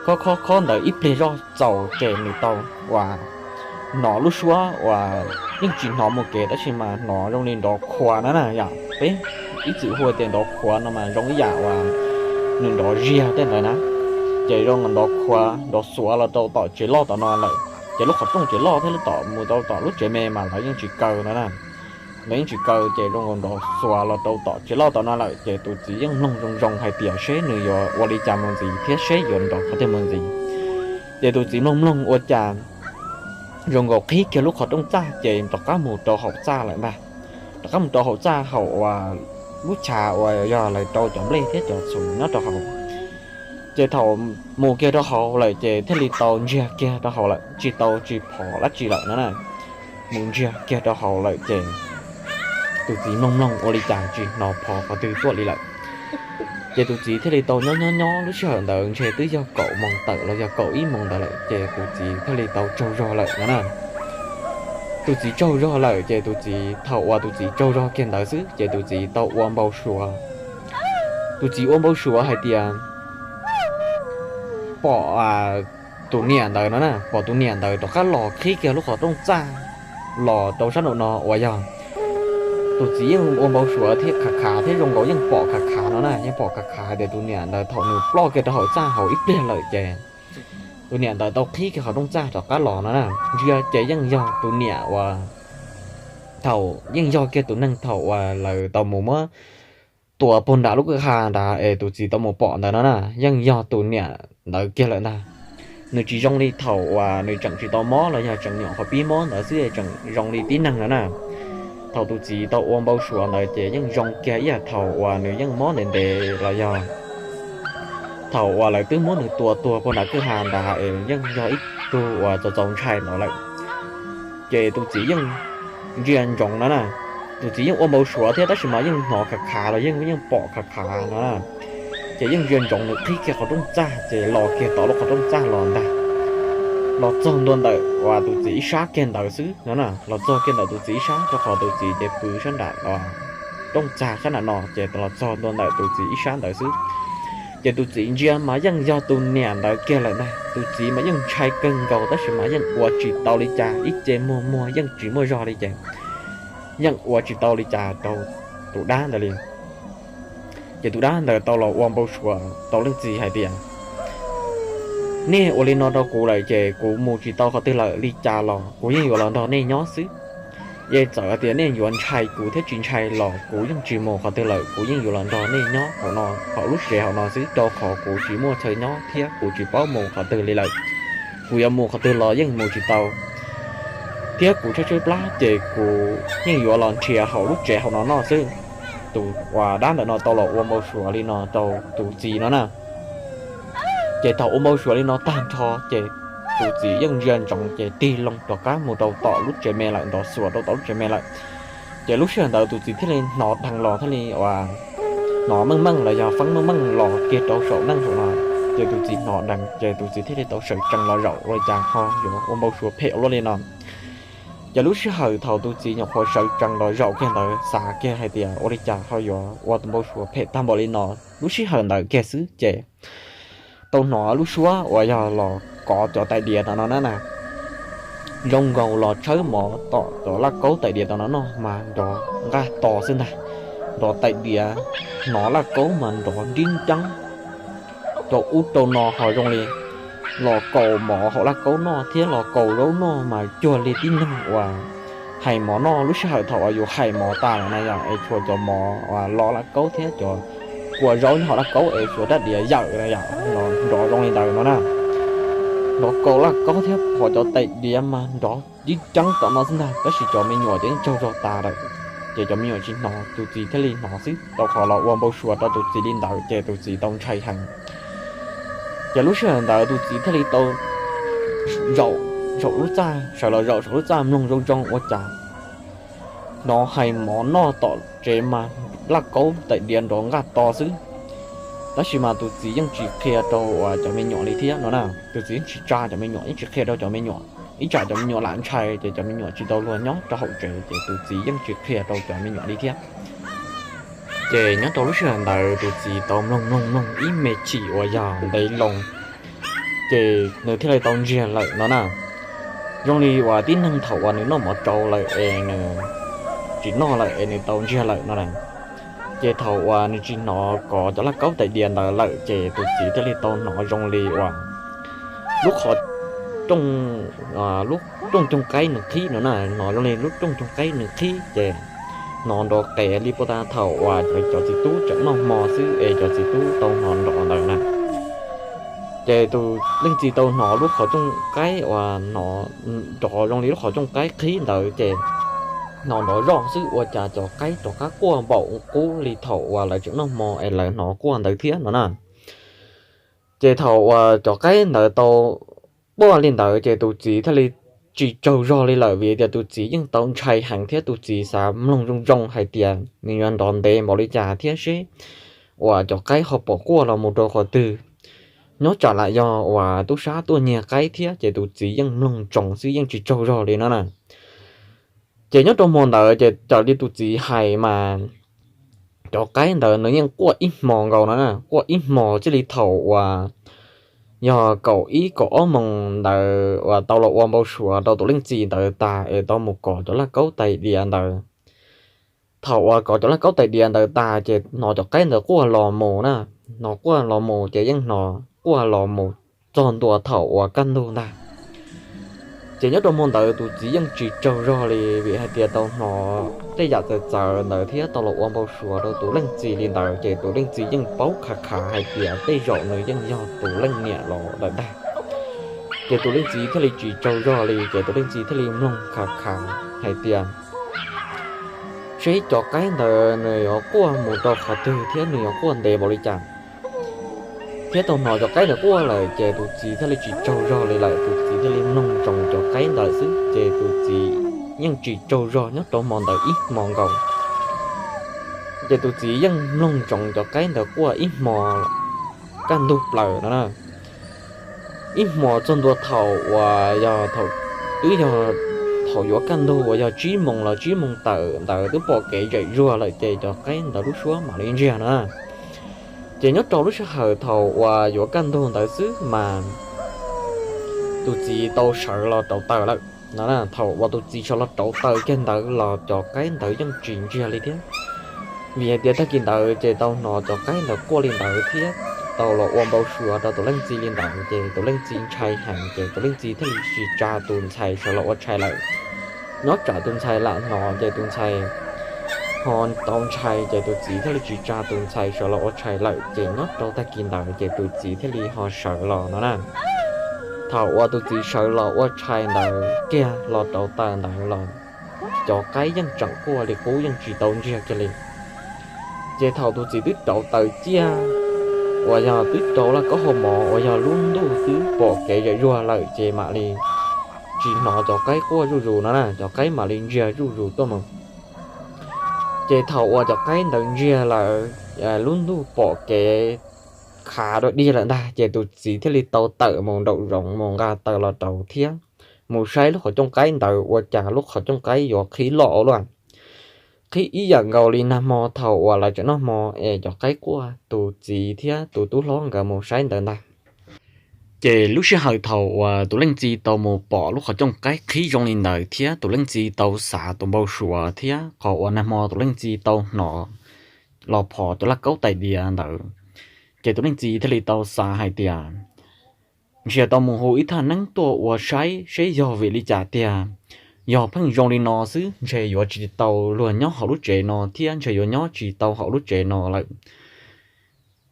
khob khob khob ntawd ib pliag zoj txaus ces nws tau uas hnov lub suab uas yeej tsis hnov mus kev tab sis mas hnov zoo li nrov khuav na na yom. Peb ib txwm hu tias nrov khuav no mas zoo ib yam uas nws nrov ziag tej ntawd na. Ces zoo nrov khuav nrov xuav los rau tom tsev loj tom no lawm. Ces lub qhov rooj tsev loj thiab lub tom mus rau tom lub tsev me mas lawv yeej tsis kaw no na. Lawv yeej tsis kaw ces zoo nrov xuav los rau tom tsev loj tom no lawm ces tus txiv yeej mloog zoo zoo hais tias seb nws yuav ua li cas mus ntxiv thiab seb yuav nrov qhov twg mus ntxiv. Ces tus txiv mloog mloog ua cas zoo nkaus qhib kiag lub qhov rooj txaj ces rov qab mus rau hauv txaj lawm ntag. Rov qab mus rau hauv txaj hauv uas lub chav uas yog lawv rau cov nplej thiab cov txhuv nyob rau hauv. Ces thaum mus kiag rau hauv lawm ces thiaj li tau ntsiag kiag rau hauv lawm, tsis tau tsis phom dab tsi lawm no na. Mus ntsiag kiag rau hauv lawm ces tus txiv mloog mloog ua li cas tsis hnov phov qhov twg tuaj li lawm. Ces tus txiv thiaj li tau nyob nyob nyob, lub sij hawm ntawd ntshe twb yog kaum moos tawm los yog kaum ib moos ntawd lawm ces tus txiv thiaj li tau tsaug zog lawm no na. Tus txiv tsaug zog lawm ces tus txiv thaum uas tus txiv tsaug zog kiag ntawd xwb ces tus txiv tau ua npau suav. Tus txiv ua npau suav hais tias pom tus niam ntawd no na, pom tus niam ntawd rov qab los qhib kiag lub qhov rooj txaj los rau sab nraum no uas yog tus txiv yeej ua npau suav thiab khav khav thiab zoo nkaus yeej pom khav khav no na, yeej pom khav khav hais tias tus niam ntawd thaum nws ploj kiag rau hauv txaj hauv ib pliag lawm ces tus niam ntawd tau qhib kiag qhov rooj txaj rov qab los no na. Ntsia ces yeej yog tus niam uas thaum yeej yog kiag tus neeg thaum uas lawv tau mus muab tua puag nram lub kwj ha nrad es tus txiv tau mus pom ntawd no na, yeej yog tus niam ntawd kiag lawm ntag. Nws tsis zoo li thaum uas nws tseem tsis tau mob los yog tseem nyuam qhuav pib mob ntawd xwb, tseem zoo li tib neeg no na. thaum tus txiv tau ua npau suav ntawd ces yeej zoo kiag ib yam thaum uas nws yeej mob ntev ntev los yog thaum uas lawv twb muab nws tua tuag puag nram kwj ha ntawd es yeej yog ib tug uas txaus txaus ntshai ntawd lawm. Ces tus txiv yeej ntsia ntsoov no na, tus txiv yeej ua npau suav thiab tab sis mas yeej hnov khav khav los yeej yeej pom khav khav no na. Ces yeej ntsia ntsoov nws qhib kiag qhov rooj txaj ces los kiag tom lub qhov rooj txaj los ntag, los txog ntua ntawm uas tus txiv ib sab kiag ntawd xwb no na, los txog kiag ntawm tus txiv ib sab rau qhov tus txiv ces pw sab nram rooj txag sab nram no ces los txog ntua ntawm tus txiv ib sab ntawd xwb. Ces tus txiv ntsia mas yeej yog tus niam ntawd kiag lawm ntag, tus txiv mas yeej ntshai kawg nkaus tab sis mas yeej ua tsis tau li cas, ib ce muag muag yeej tsis muaj zog li ces yeej ua tsis tau li cas rau tus dab ntawd li. Ces tus dab ntawd tau los ua npau suav rau leej txiv hais tias, nej ua li no rau kuv lawm ces kuv mus tsis tau qhov twg lawm, li cas los kuv yeej yuav los nrog nej nyob xwb. Ces txawm hais tias nej yuav ntshai kuv thiab tsis ntshai los kuv yeej tsis mus qhov twg lawm, kuv yeej yuav los nrog nej nyob hauv no, hauv lub tsev hauv no xwb, rau qhov kuv tsis muaj chaw nyob thiab kuv tsis paub mus qhov twg li lawm. Kuv yuav mus qhov twg los yeej mus tsis tau, thiab kuv tshaib tshaib plab ces kuv yeej yuav los nrhiav hauv lub tsev hauv no noj xwb. Tus uas dab ntawm no tau los ua npau suav li no rau tus txiv no na. Ces thaum ua npau suav li no tag nrho ces tus txiv yeej ntsia ntsoov ces tig loo rov qab mus rau tom lub tsev me lawm, nrov xuas rau tom lub tsev me lawm. Ces lub sij hawm ntawd tus txiv thiaj li hnov dheev los thiaj li uas hnov meej meej los yog feeb meej meej los kiag rau saum neej saum no. Ces tus txiv hnov dheev ces tus txiv thiaj li tau sawv tsees los zaum ua li cas ho yuav ua npau suav phem ua luaj li no. Ces lub sij hawm thaum tus txiv nyuam qhuav sawv tsees los zaum kiag ntawd xav kiag hais tias ua li cas ho yuav ua tus npau suav phem tag npaum li no, lub sij hawm ntawd kiag xwb ces tau hnov lub suab uas yog los kov cov tais diav tom no na na, zoo nkaus los tshawb mov tom cov laj kaub tais diav tom no noj mas nrov nqaj to xwb ntag. Nrov tais diav, hnov laj kaub mas nrov nrib nceeb rau ub rau no ho zoo li los kaus mov hauv laj kaub noj thiab los kaus zaub noj mas cuag li tib neeg uas hais mov noj. Lub sij hawm thaum uas yus hais mov tas lawm na yom es tshuav cov mov uas lo laj kaub thiab cov kua zaub nyob hauv laj kaub es tshuav rab diav yawm na yom, nrov zoo li ntawd no na. Nrov kaus laj kaub thiab phov cov tais diav mas nrov nrib nceeb tom no xwb ntag, tab sis cov me nyuam ces yeej tsaug zog tas lawm. Ces cov me nyuam tsis hnov, tus txiv thiaj li hnov xwb, rau qhov los ua npau suav rau tus txiv li ntawd ces tus txiv tau ntshai heev. Ces lub sij hawm ntawd tus txiv thiaj li tau zaum saum lub txaj, sawv los zaum saum lub txaj mloog zoo zoo ua cas hnov hais mov noj tom tsev mas laj kaub tais diav nrov nqaj to xwb. Tab sis mas tus txiv yeej tsis qhia rau uas cov me nyuam li thiab no na. Tus txiv yeej tsis tsa cov me nyuam, yeej tsis qhia rau cov me nyuam, ib tsam cov me nyuam lam ntshai ces cov me nyuam tsis tau luag nyob rau hauv tsev, ces tus txiv yeej tsis qhia rau cov me nyuam li thiab. Ces nyob rau lub sij hawm ntawd tus txiv tau mloog mloog mloog ib me chim uas yog ntev loo, ces nws thiaj li tau ntsiag lawm no na. Zoo li uas tib neeg thaum uas nws noj mov tsau lawm es nws tsis noj lawm es nws tau ntsiag lawm no na. Ces thaum uas nws tsis hnov kov cov laj kaub tais diav ntawd lawm ces tus txiv thiaj li tau hnov zoo li uas lub qhov rooj, lub rooj coog qaib nws qhib no na, hnov zoo li lub rooj coog qaib nws qhib ces hnov nrov qev li puag ta thaum uas cov txiv tub tseem noj hmo xwb es cov txiv tub tau hnov nrov ntawd na. Ces tus leej txiv tau hnov lub qhov rooj qaib uas nrov zoo li lub qhov rooj qaib qhib ntawd ces hnov nrov zoj xwb ua cas cov qaib rov qab quaj npaum qub li thaum uas lawv tseem noj hmo es lawv hnov quaj ntawd thiab no na. Ces thaum uas cov qaib ntawd tau quaj li ntawd ces tus txiv thiaj li tsis tsaug zog li lawm vim tias tus txiv yeej tau ntshai heev thiab tus txiv xav mloog zoo zoo hais tias nws yuav nrov ntev npaum li cas thiab seb uas cov qaib ho pom quaj los mus rau qhov twg. Nyob tsam lam yog uas tub sab tuaj nyiag qaib thiab ces tus txiv yeej mloog ntsoov xwb yeej tsis tsaug zog li no na. Ces nyob rau hmo ntawd ces raws li tus txiv hais mas cov qaib ntawd nws yeej quaj ib hmo nkaus no na, quaj ib hmo txij li thaum uas yog kaum ib kaum ob moos ntawd uas tau los ua npau suav rau tus leej txiv ntawd tas es tau mus kov cov laj kaub tais diav ntawd. Thaum uas kov cov laj kaub tais diav ntawd tas ces hnov cov qaib ntawd quaj los mus na, hnov quaj los mus ces yeej hnov quaj los mus txog ntua thaum uas kaj ntug ntag. Ces nyob rau hmo ntawd tus txiv yeej tsis tsaug zog li vim hais tias tau hnov tej yam txawv txawv ntawd thiab tau los ua npau suav rau tus leej txiv li ntawd ces tus leej txiv yeej paub khav khav hais tias tej zaum nws yeej yog tus leej niam los lawm ntag. Ces tus leej txiv thiaj li tsis tsaug zog li ces tus leej txiv thiaj li mloog khav khav hais tias seb cov qaib ntawd nws yuav quaj mus rau qhov twg thiab nws yuav quaj ntev npaum li cas. Thiab tau hnov cov qaib ntawd quaj lawm ces tus txiv thiaj li tsis tsaug zog li lawm, tus txiv thiaj li mloog ntsoov cov qaib ntawd xwb ces tus txiv yeej tsis tsaug zog nyob rau hmo ntawd ib hmo nkaus. Ces tus txiv yeej mloog ntsoov cov qaib ntawd quaj ib hmo kaj ntug plaws no na. Ib hmo txog ntua thaum uas yog thaum twb yog thaum yuav kaj ntug uas yog tsib moos los tsib moos tawm ntawd twb pom kev zem zuag lawm ces cov qaib ntawd lub suab mam li ntsiag no na. Ces nyob rau lub sij hawm thaum uas yuav kaj ntug ntawd xwb mas tus txiv tau sawv los rauv taws lawm no. Thaum uas tus txiv sawv los rauv taws kiag ntawd los cov qaib ntawd yeej tsis ntsiag li thiab. Vim hais tias tag kis ntawd ces tau hnov cov qaib ntawd quaj li ntawd thiab tau los ua npau suav rau tus leej txiv li ntawd ces tus leej txiv ntshai heev ces tus leej txiv thiaj li tsis tsa tus ntxhais sawv los ua tshais lawm. Nyob tsam tus ntxhais lam hnov ces tus ntxhais ho tau ntshai ces tus txiv thiaj li tsis tsa tus ntxhais sawv los ua tshais lawm ces nyob rau tag kis ntawd ces tus txiv thiaj li ho sawv los no na. Thaum uas tus txiv sawv los ua tshais ntawd kiag los rauv taws ntawd los cov qaib yeej tseem quaj li qub yeej tsis tau ntsiag kiag li. Ces thaum tus txiv twb rauv taws ciaj uas yog twb rau laj kaub hau mov uas yog lub ntuj twb pom kev zem zuag lawm ces mam li tsis hnov cov qaib quaj zuj zus no na, cov qaib mam li ntsiag zuj zus tuaj mus. Ces thaum uas cov qaib ntawd ntsiag lawm, lub ntuj pom kev khav dua dig lawm ntag ces tus txiv thiaj li tau tawm mus nraum zoov mus nqa taws los rauv thiab mus saib lub qhov cooj qaib ntawd ua cas lub qhov cooj qaib yuav qhib loj ua luaj. Qhib ib yam nkaus li nag hmo thaum uas lawv tseem noj hmo es cov qaib quaj, tus txiv thiab tus tub hlob nkawd mus saib ntawd ntag. Ces lub sij hawm thaum uas tus leej txiv tau mus pom lub qhov cooj qaib qhib zoo li ntawd thiab tus leej txiv tau xav tus npau suav thiab qhov uas nag hmo tus leej txiv tau hnov los phov cov laj kaub tais diav ntawd, ces tus leej txiv thiaj li tau xav hais tias, ntshe tau mus hu ib thaj neeb tuaj ua saib seb yog vim li cas tiag. Yog pheej zoo li no xwb ntshe yuav tsis tau luag nyob hauv lub tsev no thiab ntshe yuav nyob tsis tau hauv lub tsev no lawm.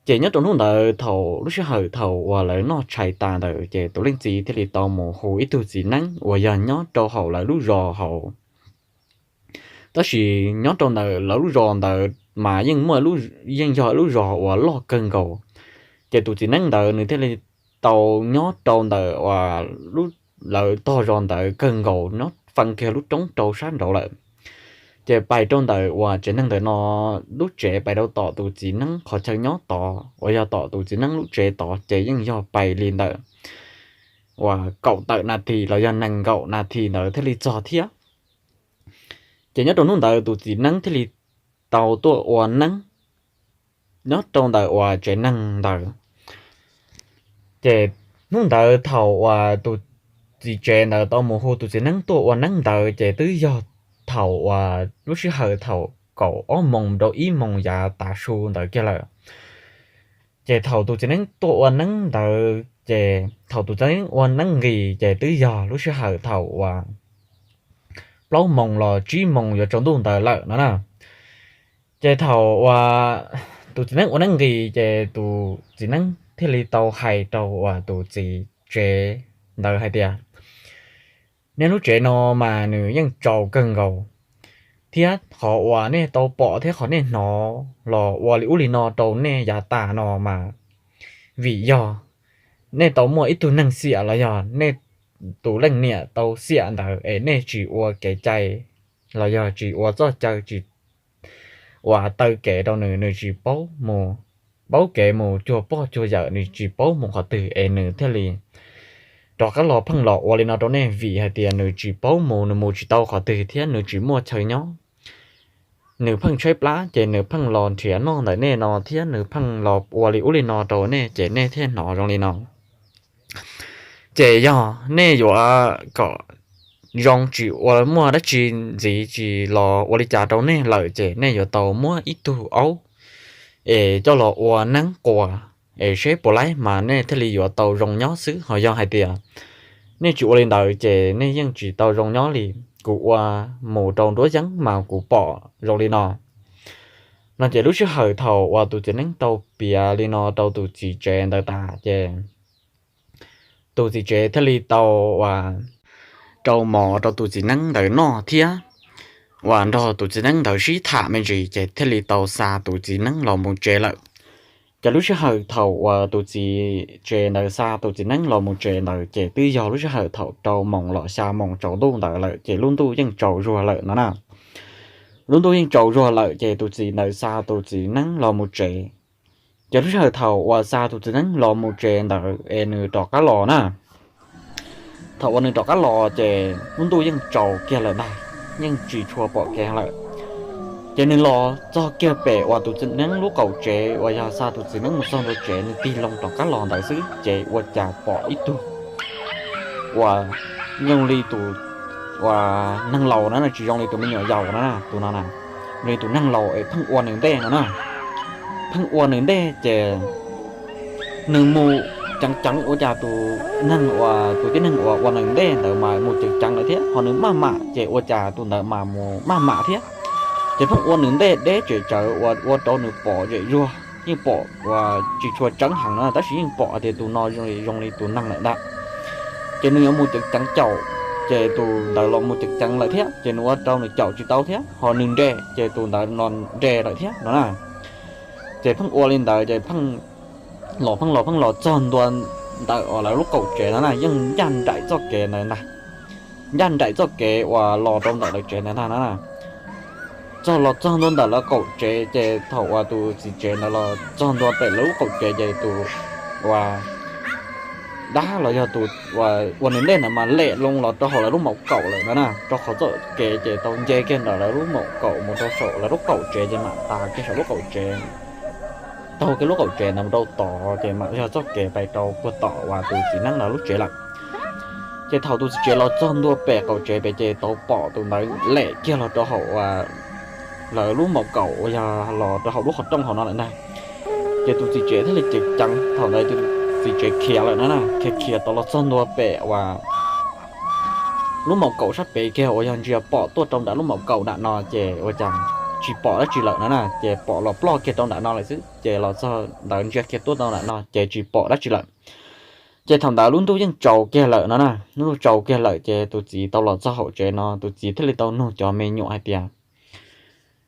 Ces nyob rau hnub ntawd thaum lub sij hawm thaum uas lawv noj tshais tas ntawd ces tus leej txiv thiaj li tau mus hu ib tug txiv neeb uas yog nyob rau hauv lawv lub zos hauv. Tab sis nyob rau ntawm lawv lub zos ntawd mas yeej muaj, yeej yog lub zos uas loj kawg nkaus. Ces tus txiv neeb ntawd nws thiaj li tau nyob rau ntawm uas lawv tog zos ntawd kawg nkaus, nyob fee kiag lub roob rau sab nraud lawm. Ces pais rau ntawm uas tsev neeg ntawm no lub tsev pais rau tom tus txiv neeb qhov chaw nyob tod uas yog tom tus txiv neeb lub tsev tod ces yeej yog pais li ntawm uas kaum tawm nas this los yog nees nkaum nas this ntawd thiaj li txog thiab. Ces nyob rau hnub ntawd tus txiv neeb thiaj li tau tuaj ua neeb nyob rau ntawm uas tsev neeg ntawd. Ces hnub ntawd thaum uas tus txiv tsev ntawd tau mus hu tus txiv neeb tuaj ua neeb ntawd ces twb yog thaum uas lub sij hawm thaum kaum ob moos rau ib moos yav tav su ntawd kiag lawm. Ces thaum tus txiv neeb tuaj ua neeb ntawd ces thaum tus txiv neeb ua neeb nqis ces twb yog lub sij hawm thaum uas plaub moos los tsib moos yuav tsaus ntuj ntawd lawm no na. Ces thaum uas tus txiv neeb ua neeb nqis ces tus txiv neeb thiaj li tau hais rau uas tus txiv tsev ntawd hais tias, nej lub tsev no mas nws yeej tsaus kawg nkaus, thiab qhov uas nej tau pom thiab qhov nej hnov los ua li ub li no rau nej yav tas no mas vim yog nej tau muaj ib tug neeg xiam los yog nej tus leej niam tau xiam ntawd es nej tsis ua kev cai los yog tsis ua txoj caw tsis ua taw kev rau nws, nws tsis paub mus, paub kev mus cuag pog cuag yawm, nws tsis paub mus qhov twg es nws thiaj li rov qab los pheej los ua li no rau nej vim hais tias nws tsis paub mus, nws mus tsis tau qhov twg thiab nws tsis muaj chaw nyob. Nws pheej tshaib plab ces nws pheej los nrhiav noj ntawm nej no thiab nws pheej los ua li ub li no rau nej ces nej thiaj hnov zoo li no. Ces yog nej yuav kom zoo tsis ua muaj dab tsi ntxiv tsis los ua li cas rau nej lawm ces nej yuav tau muab ib tug aub es coj los ua neeb quas es seb puas laib mas nej thiaj li yuav tau zoo nyob xwb. Ho yog hais tias nej tsis ua li ntawd ces nej yeej tsis tau zoo nyob li. Kuv ua mus rau nruab yeeb mas kuv pom zoo li no. No ces lub sij hawm thaum uas tus txiv neeb tau piav li no rau tus txiv tsev ntawd tas ces tus txiv tsev thiaj li tau rau mov rau tus txiv neeb ntawd noj thiab uas nrog tus txiv neeb ntawd sib tham me ntsis ces thiaj li tau xa tus txiv neeb los mus tsev lawm. Ces lub sij hawm thaum uas tus txiv tsev ntawd xa tus txiv neeb los mus tsev ntawd ces twb yog lub sij hawm thaum rau moos los xya moos tsaus ntuj ntawd lawm ces lub ntuj yeej tsaus zuag lawm no na. Lub ntuj yeej tsaus zuag lawm ces tus txiv ntawd xa tus txiv neeb los mus tsev. Ces lub sij hawm thaum uas xa tus txiv neeb los mus tsev ntawd es nws rov qab los na, thaum uas nws rov qab los ces lub ntuj yeej tsaus kiag lawm ntag, yeej tsis tshua pom kev lawm. Ces nws los txog kiag pem uas tus txiv neeb lub qaum tsev uas yog xa tus txiv neeb mus txog ntua tsev, nws tig loo rov qab los ntawd xwb ces ua cas pom ib tug uas zoo li tus uas neeg laus na, tsis zoo li tus me nyuam yaus na, tus no na, li tus neeg laus es pheej ua nws ntej no na. Pheej ua nws ntej ces nws mus ceev ceev ua cas tus neeg uas tus tib neeg uas ua nws ntej ntawd mas mus ceev ceev lawm thiab, ho nws maj mam ces ua cas tus ntawd mas mus maj mam thiab. Ces pheej ua nws ntej deb tsem tsawv uas ua rau nws pom zem zuag, yeej pom uas tsis tshua tseeb heev no tab sis yeej pom hais tias tus no zoo li tus neeg lawm ntag. Ces nws yuav mus ceev ceev caum, ces tus ntawd los mus ceev ceev lawm thiab ces nws ua rau nws caum tsis tau thiab, ho nws nres ces tus ntawd los nres lawm thiab no na. Ces pheej ua li ntawd ces pheej los pheej los pheej los txog ntua ntawm uas lawv lub qaum tsev no na, yeej ncaj nraim txoj kev ntawd ntag, ncaj nraim txoj kev uas los rau ntawm lawv tsev ntawd ntag no na. Txog los txog ntua ntawm lawv qaum tsev ces thaum uas tus txiv tsev ntawd los txog ntua pem lawv lub qaum tsev ces tus uas dab los yog tus uas ua nws ntej ntawd mas lem loo los rau hauv lawv lub maum kaum lawm ntag na, rau qhov txoj kev ces tau nce kiag ntawm lawv lub maum kaum mus rau saum lawv lub qaum tsev ces mam tas kiag saum lub qaum tsev, taug kiag lub qaum tsev ntawd mus rau tod ces mam yog txoj kev pais rau puag tom uas tus txiv neeb ntawd lub tsev lawm. Ces thaum tus txiv tsev los txog ntua pem qaum tsev pem ces tau pom tus ntawd lem kiag los rau hauv uas lawv lub maum kaum uas yog los rau hauv lub qhov rooj hauv no lawm ntag. Ces tus txiv tsev thiaj li ceev ceev, thaum ntawd tus txiv tsev khiav lawm na, khiav khiav tau los txog ntua pem uas lub maum kaum sab pem kiag uas yog ntsia pom tuaj rau nram lub maum kaum nram no ces ua cas tsis pom dab tsi lawm no na, ces pom los ploj kiag rau nram no lawm xwb ces los txog ntawd ntsia kiag tuaj rau nram no ces tsis pom dab tsi lawm. Ces thaum ntawd lub ntuj yeej tsaus kiag lawm no na, lub ntuj tsaus kiag lawm ces tus txiv tau los txog hauv tsev no, tus txiv thiaj li tau nug cov me nyuam hais tias,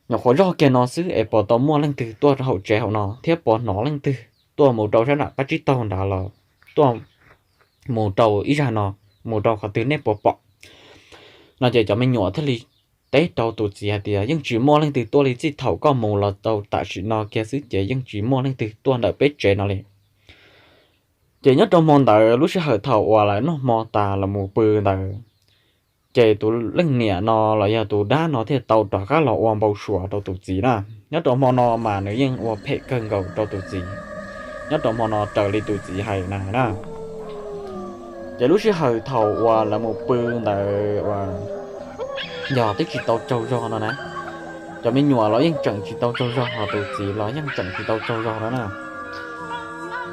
nyuam qhuav zog kiag no xwb es puas tau muaj leej twg tuaj hauv tsev hauv no thiab puas hnov leej twg tuaj mus rau sab nram qab tsib taug nrad los tuaj mus rau ib zag no, mus rau qhov twg nej puas pom? No ces cov me nyuam thiaj li teb rau tus txiv hais tias yeej tsis muaj leej twg tuaj li, txij thaum koj mus los tau tam sim no kiag xwb ces yeej tsis muaj leej twg tuaj ntawm peb tsev no li. Ces nyob rau hmo ntawd lub sij hawm thaum uas lawv noj hmo tas los mus pw ntawd, ces tus leej niam no los yog tus dab no thiaj tau rov qab los ua npau suav rau tus txiv na. Nyob rau hmo no mas nws yeej ua phem kawg nkaus rau tus txiv, nyob rau hmo no raws li tus txiv hais na na. Ces lub sij hawm thaum uas lawv mus pw ntawd uas yog twb tsis tau tsaug zog no na, cov me nyuam los yeej tseem tsis tau tsaug zog, ho tus txiv los yeej tseem tsis tau tsaug zog no na.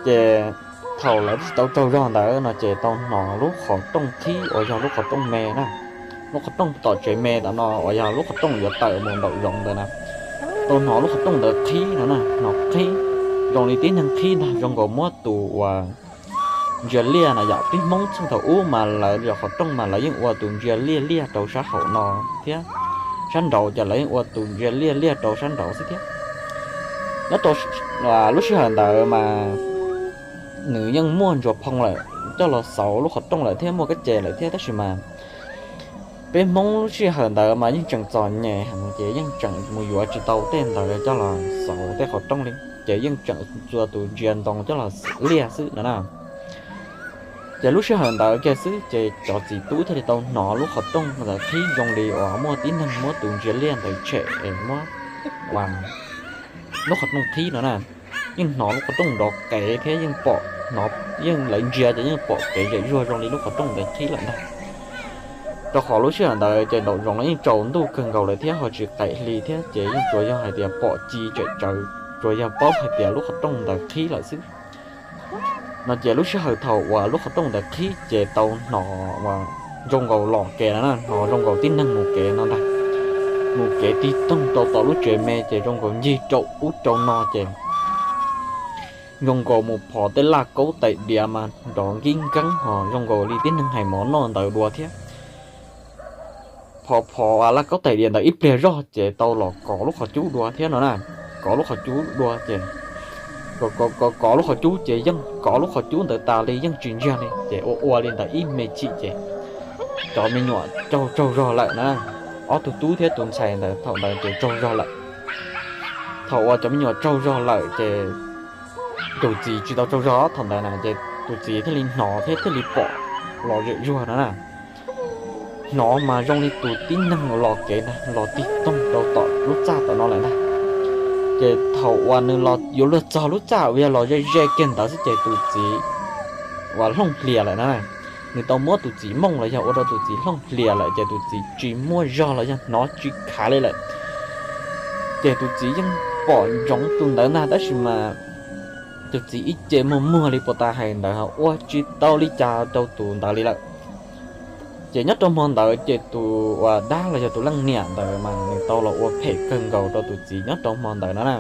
Ces thaum lawv tsis tau tsaug zog ntawd no ces tau hnov lub qhov rooj qhib uas yog lub qhov rooj me na, lub qhov rooj tom tsev me tom no uas yog lub qhov rooj yuav tawm mus nraum zoov ntawd na, tau hnov lub qhov rooj ntawd qhib no na, hnov qhib zoo li tib neeg qhib ntag, zoo nkaus muab tus uas ntsia liaj na yom. Peb Hmoob txheej thaum ub mas lawv yog qhov rooj mas lawv yeej ua tus ntsia liaj liaj rau sab hauv no thiab, sab nraud ces lawv yeej ua tus ntsia liaj liaj rau sab nraud xwb thiab. Nyob rau lub sij hawm ntawd mas nws yeej muaj ntsuas phoo lawm coj los xauv lub qhov rooj lawm thiab muaj kab ces lawm thiab, tab sis mas peb Hmoob lub sij hawm ntawd mas yeej tseem txom nyem heev ces yeej tseem mus yuav tsis tau tej ntawd coj los xauv tej qhov rooj li, ces yeej tseem txua tus ntsia ntoo coj los liaj xwb no na. Ces lub sij hawm ntawd kiag xwb ces cov txiv tub thiaj li tau hnov lub qhov rooj ntawd qhib zoo li uas muaj tib neeg muab tus ntsia liaj ntawd tshem es muab ua lub qhov rooj qhib no na. Yeej hnov lub qhov rooj nrov qev thiab yeej pom, yeej lawv ntsia ces yeej pom kev zem zuag zoo li lub qhov rooj ntawd qhib lawm ntag. Rau qhov lub sij hawm ntawd ces nraum zoov los yeej tsaus ntuj kawg nkaus lawm thiab ho tsis qaim hli thiab ces yeej tsuas yog hais tias pom ci tsem tsawv, tsuas yog paub hais tias lub qhov rooj ntawd qhib lawm xwb. No ces lub sij hawm thaum uas lub qhov rooj ntawd qhib ces tau hnov uas zoo nkaus los kev no na, hnov zoo nkaus tib neeg mus kev no ntag. Mus kev tig toog rau tom lub tsev me ces zoo nkaus ncig rau ub rau no ces zoo nkaus mus phov tej laj kaub tais diav mas nrov nkib nkeeb ho zoo nkaus li tib neeg hais mov noj ntawd dua thiab. phov phov laj kaub tais diav ntawd ib pliag zog ces tau los kov lub qhov cub dua thiab no na. Kov lub qhov cub dua ces kov kov kov lub qhov cub ces yeej kov lub qhov cub ntawd tas li yeej tsis ntsiag li ces ua ua li ntawd ib me chim ces cov me nyuam tsaug tsaug zog lawm na. Ob tug tub thiab tus ntxhais ntawd thaum ntawd ces tsaug zog lawm. Thaum uas cov me nyuam tsaug zog lawm ces tus txiv tsis tau tsaug zog thaum ntawd na ces tus txiv thiaj li hnov thiab thiaj li pom los zem zuag no na. Hnov mas zoo li tus tib neeg los kev ntag los tig toog rau tom lub txaj tom no lawm ntag. Ces thaum uas nws los yuav luag txog lub txaj uas yog los ze ze kiag ntawd xwb ces tus txiv uas hlooj hlias lawm na. Nws tau muab tus txiv mooj los yog ua rau tus txiv hlooj hlias lawm ces tus txiv tsis muaj zog los yog hnov tsis khav li lawm. Ces tus txiv yeej pom ntsoov tus ntawd ntag tab sis mas tus txiv ib ce muag muag li puas tas hais ntawd ho ua tsis tau li cas rau tus ntawd li lawm. Ces nyob rau hmo ntawd ces tus uas dab los yog tus leej niam ntawd mas nws tau los ua phem kawg nkaus rau tus txiv nyob rau hmo ntawd no na.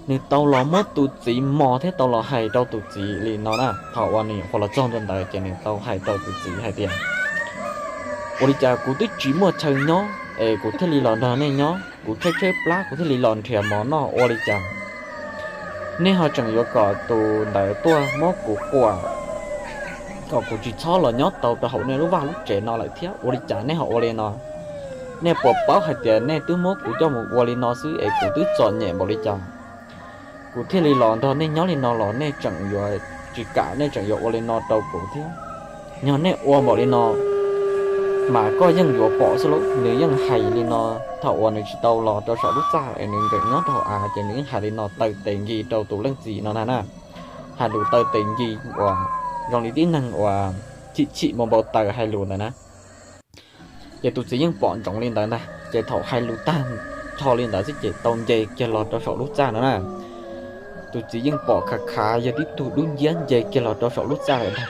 Nws tau los muab tus txiv mos thiab tau los hais rau tus txiv li no na thaum uas nws nyuam qhuav los txog ntua ntawd ces nws tau hais rau tus txiv hais tias, ua li cas kuv twb tsis muaj chaw nyob es kuv thiaj li los nrog nej nyob, kuv tshaib tshaib plab kuv thiaj li los nrhiav mov noj ua li cas nej ho tseem yuav kom tus ntawd tuaj muab kuv quas kom kuv tsis txhob los nyob tau rau hauv nej lub vaj lub tsev no lawm thiab ua li cas nej ho ua li no? Nej puas paub hais tias nej twb muab kuv coj mus ua li no xwb es kuv twb txom nyem npaum li cas kuv thiaj li los nrog nej nyob li no los nej tseem yuav tsis kam nej tseem yuav ua li no rau kuv thiab. Yog nej ua npaum li no mas koj yeej yuav pom xwb lauj. Nws yeej hais li no thaum uas nws tsis tau los rau saum lub txaj es nws nkees nyob rau hauv av ces nws yeej hais li no taw tes nkis rau tus leej txiv no ntag na. Hais lus taw tes nkis uas zoo li tib neeg uas chim chim npau npau taws hais lus ntawd na. Ces tus txiv yeej pom ntsoov li ntawd ntag ces thaum hais lus tag nrho li ntawd xwb ces tau nce kiag los rau saum lub txaj no na. Tus txiv yeej pom khav khav yog tib tug dub nciab nce kiag los rau saum lub txaj lawm ntag.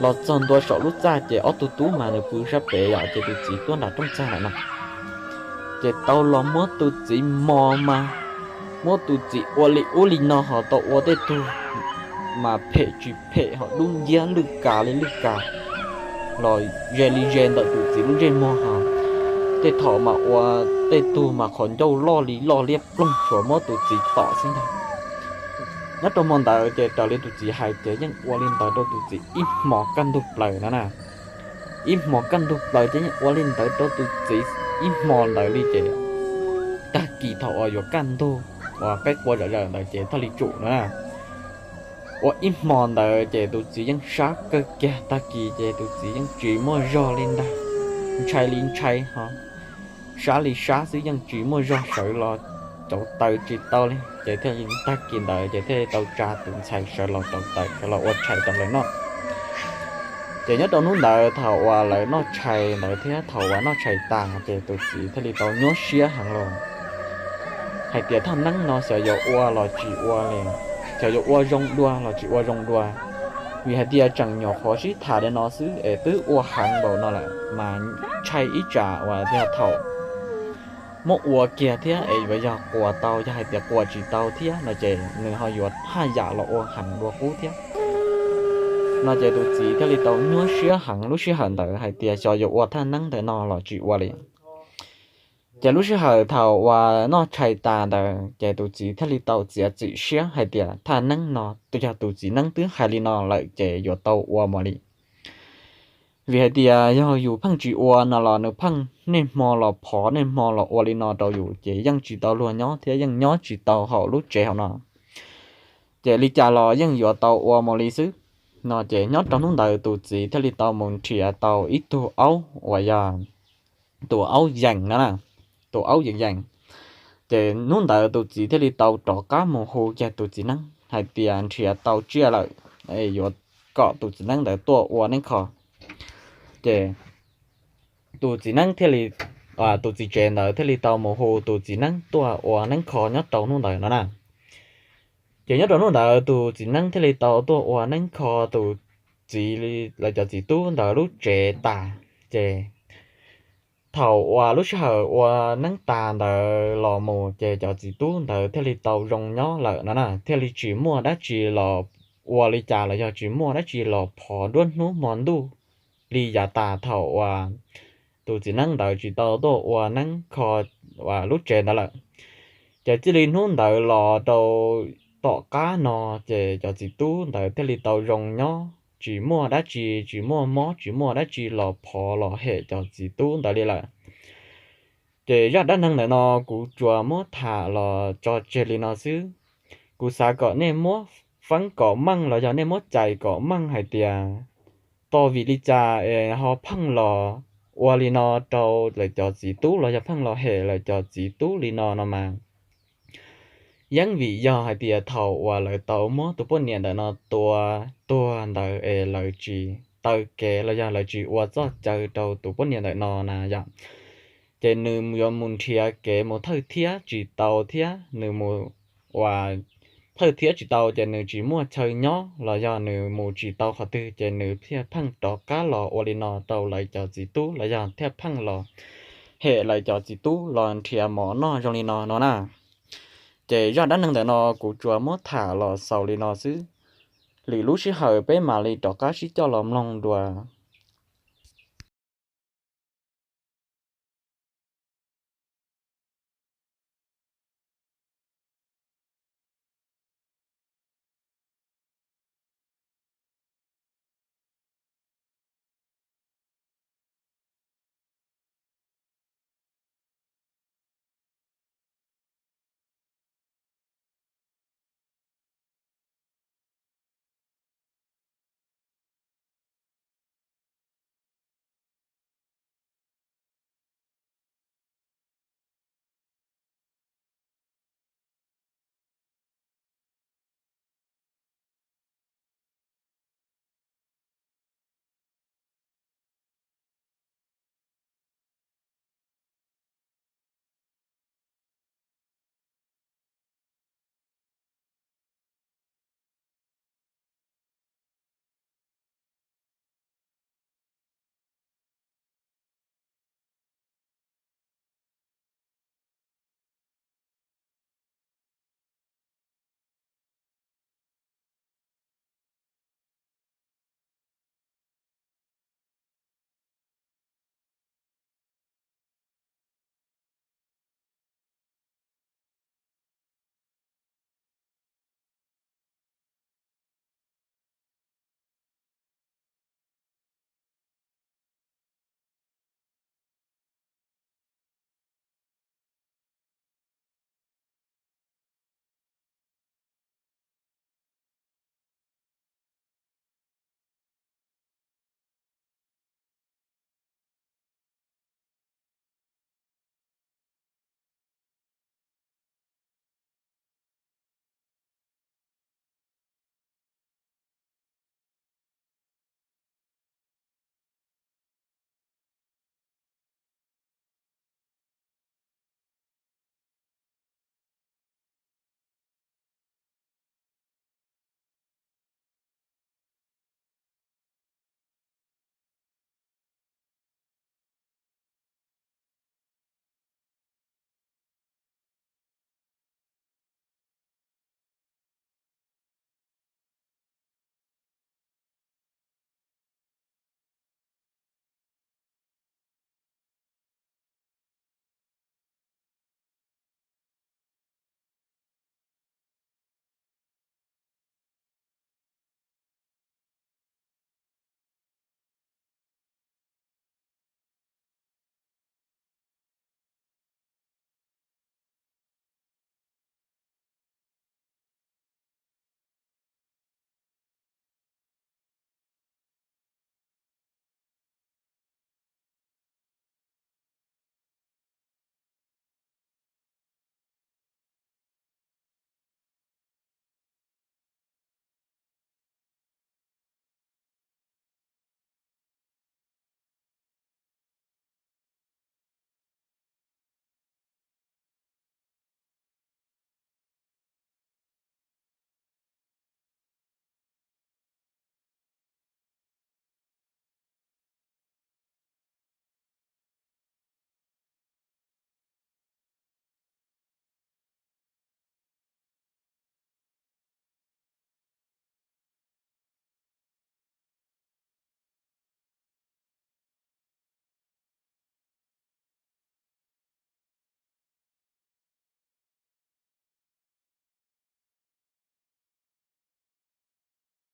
Los txog ntua saum lub txaj ces ob tug tub mas nws pw sab pem yom ces tus txiv tuaj nram rooj txag lawm no. Ces tau los muab tus txiv mos mas muab tus txiv ua li ub li no ho tau ua tej tug mas phem tsis phem ho dub nciab lwj kas li lwj kas los ze li ze ntawm tus txiv lub ntsej muag ho. Tej thaum mas ua tej tug mas qhov ncauj loj li loj liab ploog tshuav muab tus txiv tom xwb ntag. Nyob rau hmo ntawd ces raws li tus txiv hais ces yeej ua li ntawd rau tus txiv ib hmo kaj ntug plaws no na. Ib hmo kaj ntug plaws ces yeej ua li ntawd rau tus txiv ib hmo ntawd li ces tag kis thaum uas yuav kaj ntug uas qaib qua zom zaws ntawd ces thiaj li tsum no na. Ua ib hmo ntawd ces tus txiv yeej sab kawg kiag tag kis ces tus txiv yeej tsis muaj zog li ntag. Ntshai li ntshai ho sab li sab xwb yeej tsis muaj zog sawv los cauv taws tsis tau li ces thiaj li tag kis ntawd ces thiaj li tau tsa tus ntxhais sawv los rauv taws sawv los ua tshais rau lawv noj. Ces nyob rau hnub ntawd thaum uas lawv noj tshais ntawd thiab thaum uas noj tshais tas ces tus txiv thiaj li tau nyuaj siab heev los hais tias thaj neeb no xyov yuav ua los tsis ua li, xyov yuav ua zoo dua los tsis ua zoo dua. Vim hais tias tseem nyuam qhuav sib tham li no xwb es twb ua heev npaum no lawm mas ntshai ib tsam uas yog thaum muab ua kiag thiab es yuav yog quas tau, yog hais tias quas tsis tau thiab no ces nws ho yuav haj yam los ua heev dua qub thiab no ces tus txiv thiaj li tau nyuaj siab heev lub sij hawm ntawd hais tias xyov yuav ua thaj neeb ntawm no los tsis ua li. Ces lub sij hawm thaum uas noj tshais tas ntawd ces tus txiv thiaj li tau txiav txim siab hais tias thaj neeb no yog tus txiv neeb twb hais li no lawm ces yuav tau ua mus li. Vim hais tias yog yus pheej tsis ua no los nws pheej niaj hmo los phov niaj hmo los ua li no rau yus ces yeej tsis tau luag nyob thiab yeej nyob tsis tau hauv lub tsev hauv no. Ces li cas los yeej yuav tau ua mus li xwb no ces nyob rau hnub ntawd tus txiv thiaj li tau mus nrhiav tau ib tug aub uas yog tus aub yees no na, tus aub yees yees. Ces hnub ntawd tus txiv thiaj li tau rov qab mus hu kiag tus txiv neeb hais tias nrhiav tau tsiaj lawm, yuav kom tus txiv neeb ntawd tuaj ua neeb kho. Ces tus txiv neeb thiaj li, tus txiv tsev ntawd thiaj li tau mus hu tus txiv neeb tuaj ua neeb kho nyob rau hnub ntawd no na. Ces nyob rau hnub ntawd tus txiv neeb thiaj li tau tuaj ua neeb kho tus txiv, lawv cov txiv tub ntawd lub tsev tas. Ces thaum uas lub sij hawm ua neeb tas ntawd los mus ces cov txiv tub ntawd thiaj li tau zoo nyob lawm no na, thiaj li tsis muaj dab tsi los ua li cas los yog tsis muaj dab tsi los phov nruab hnub hmo ntuj li yav tas thaum uas tus txiv neeb ntawd tsis tau tuaj ua neeb kho lub tsev ntawd lawm. Ces txij li hnub ntawd los rau tom qab no, ces cov txiv tub ntawd thiaj li tau zoo nyob, tsis muaj dab tsi, tsis muaj mob, tsis muaj dab tsi los phov los hem cov txiv tub ntawd li lawm. Ces zaj dab neeg ntawm no kuv tsuas muab tham los tso tseg li no xwb. Kuv xav kom nej muab feeb kom meej los yog nej muab cais kom meej hais tias, tos vim li cas es ho pheej los ua li no rau lawv cov txiv tub los yog pheej los hem lawv cov txiv tub li no no mas, yeej vim yog hais tias thaum uas lawv tau muab tus poj niam ntawm no tua tuag ntawd es lawv tsis taw kev los yog lawv tsis ua txoj caw rau tus poj niam ntawm no na yom, ces nws yuav mus nrhiav kev mus thawj thiab tsis tau thiab nws mus ua thawj thiab tsis tau ces nws tsis muaj chaw nyob los yog nws mus tsis tau qhov twg ces nws thiaj pheej rov qab los ua li no rau lawv cov txiv tub los yog thiaj pheej los hem lawv cov txiv tub los nrhiav mov noj zoo li no no na. Ces zaj dab neeg ntawm no kuv tsuas muab tham los xaus li no xwb. Lwm lub sij hawm peb mam li rov qab sib coj los mloog dua.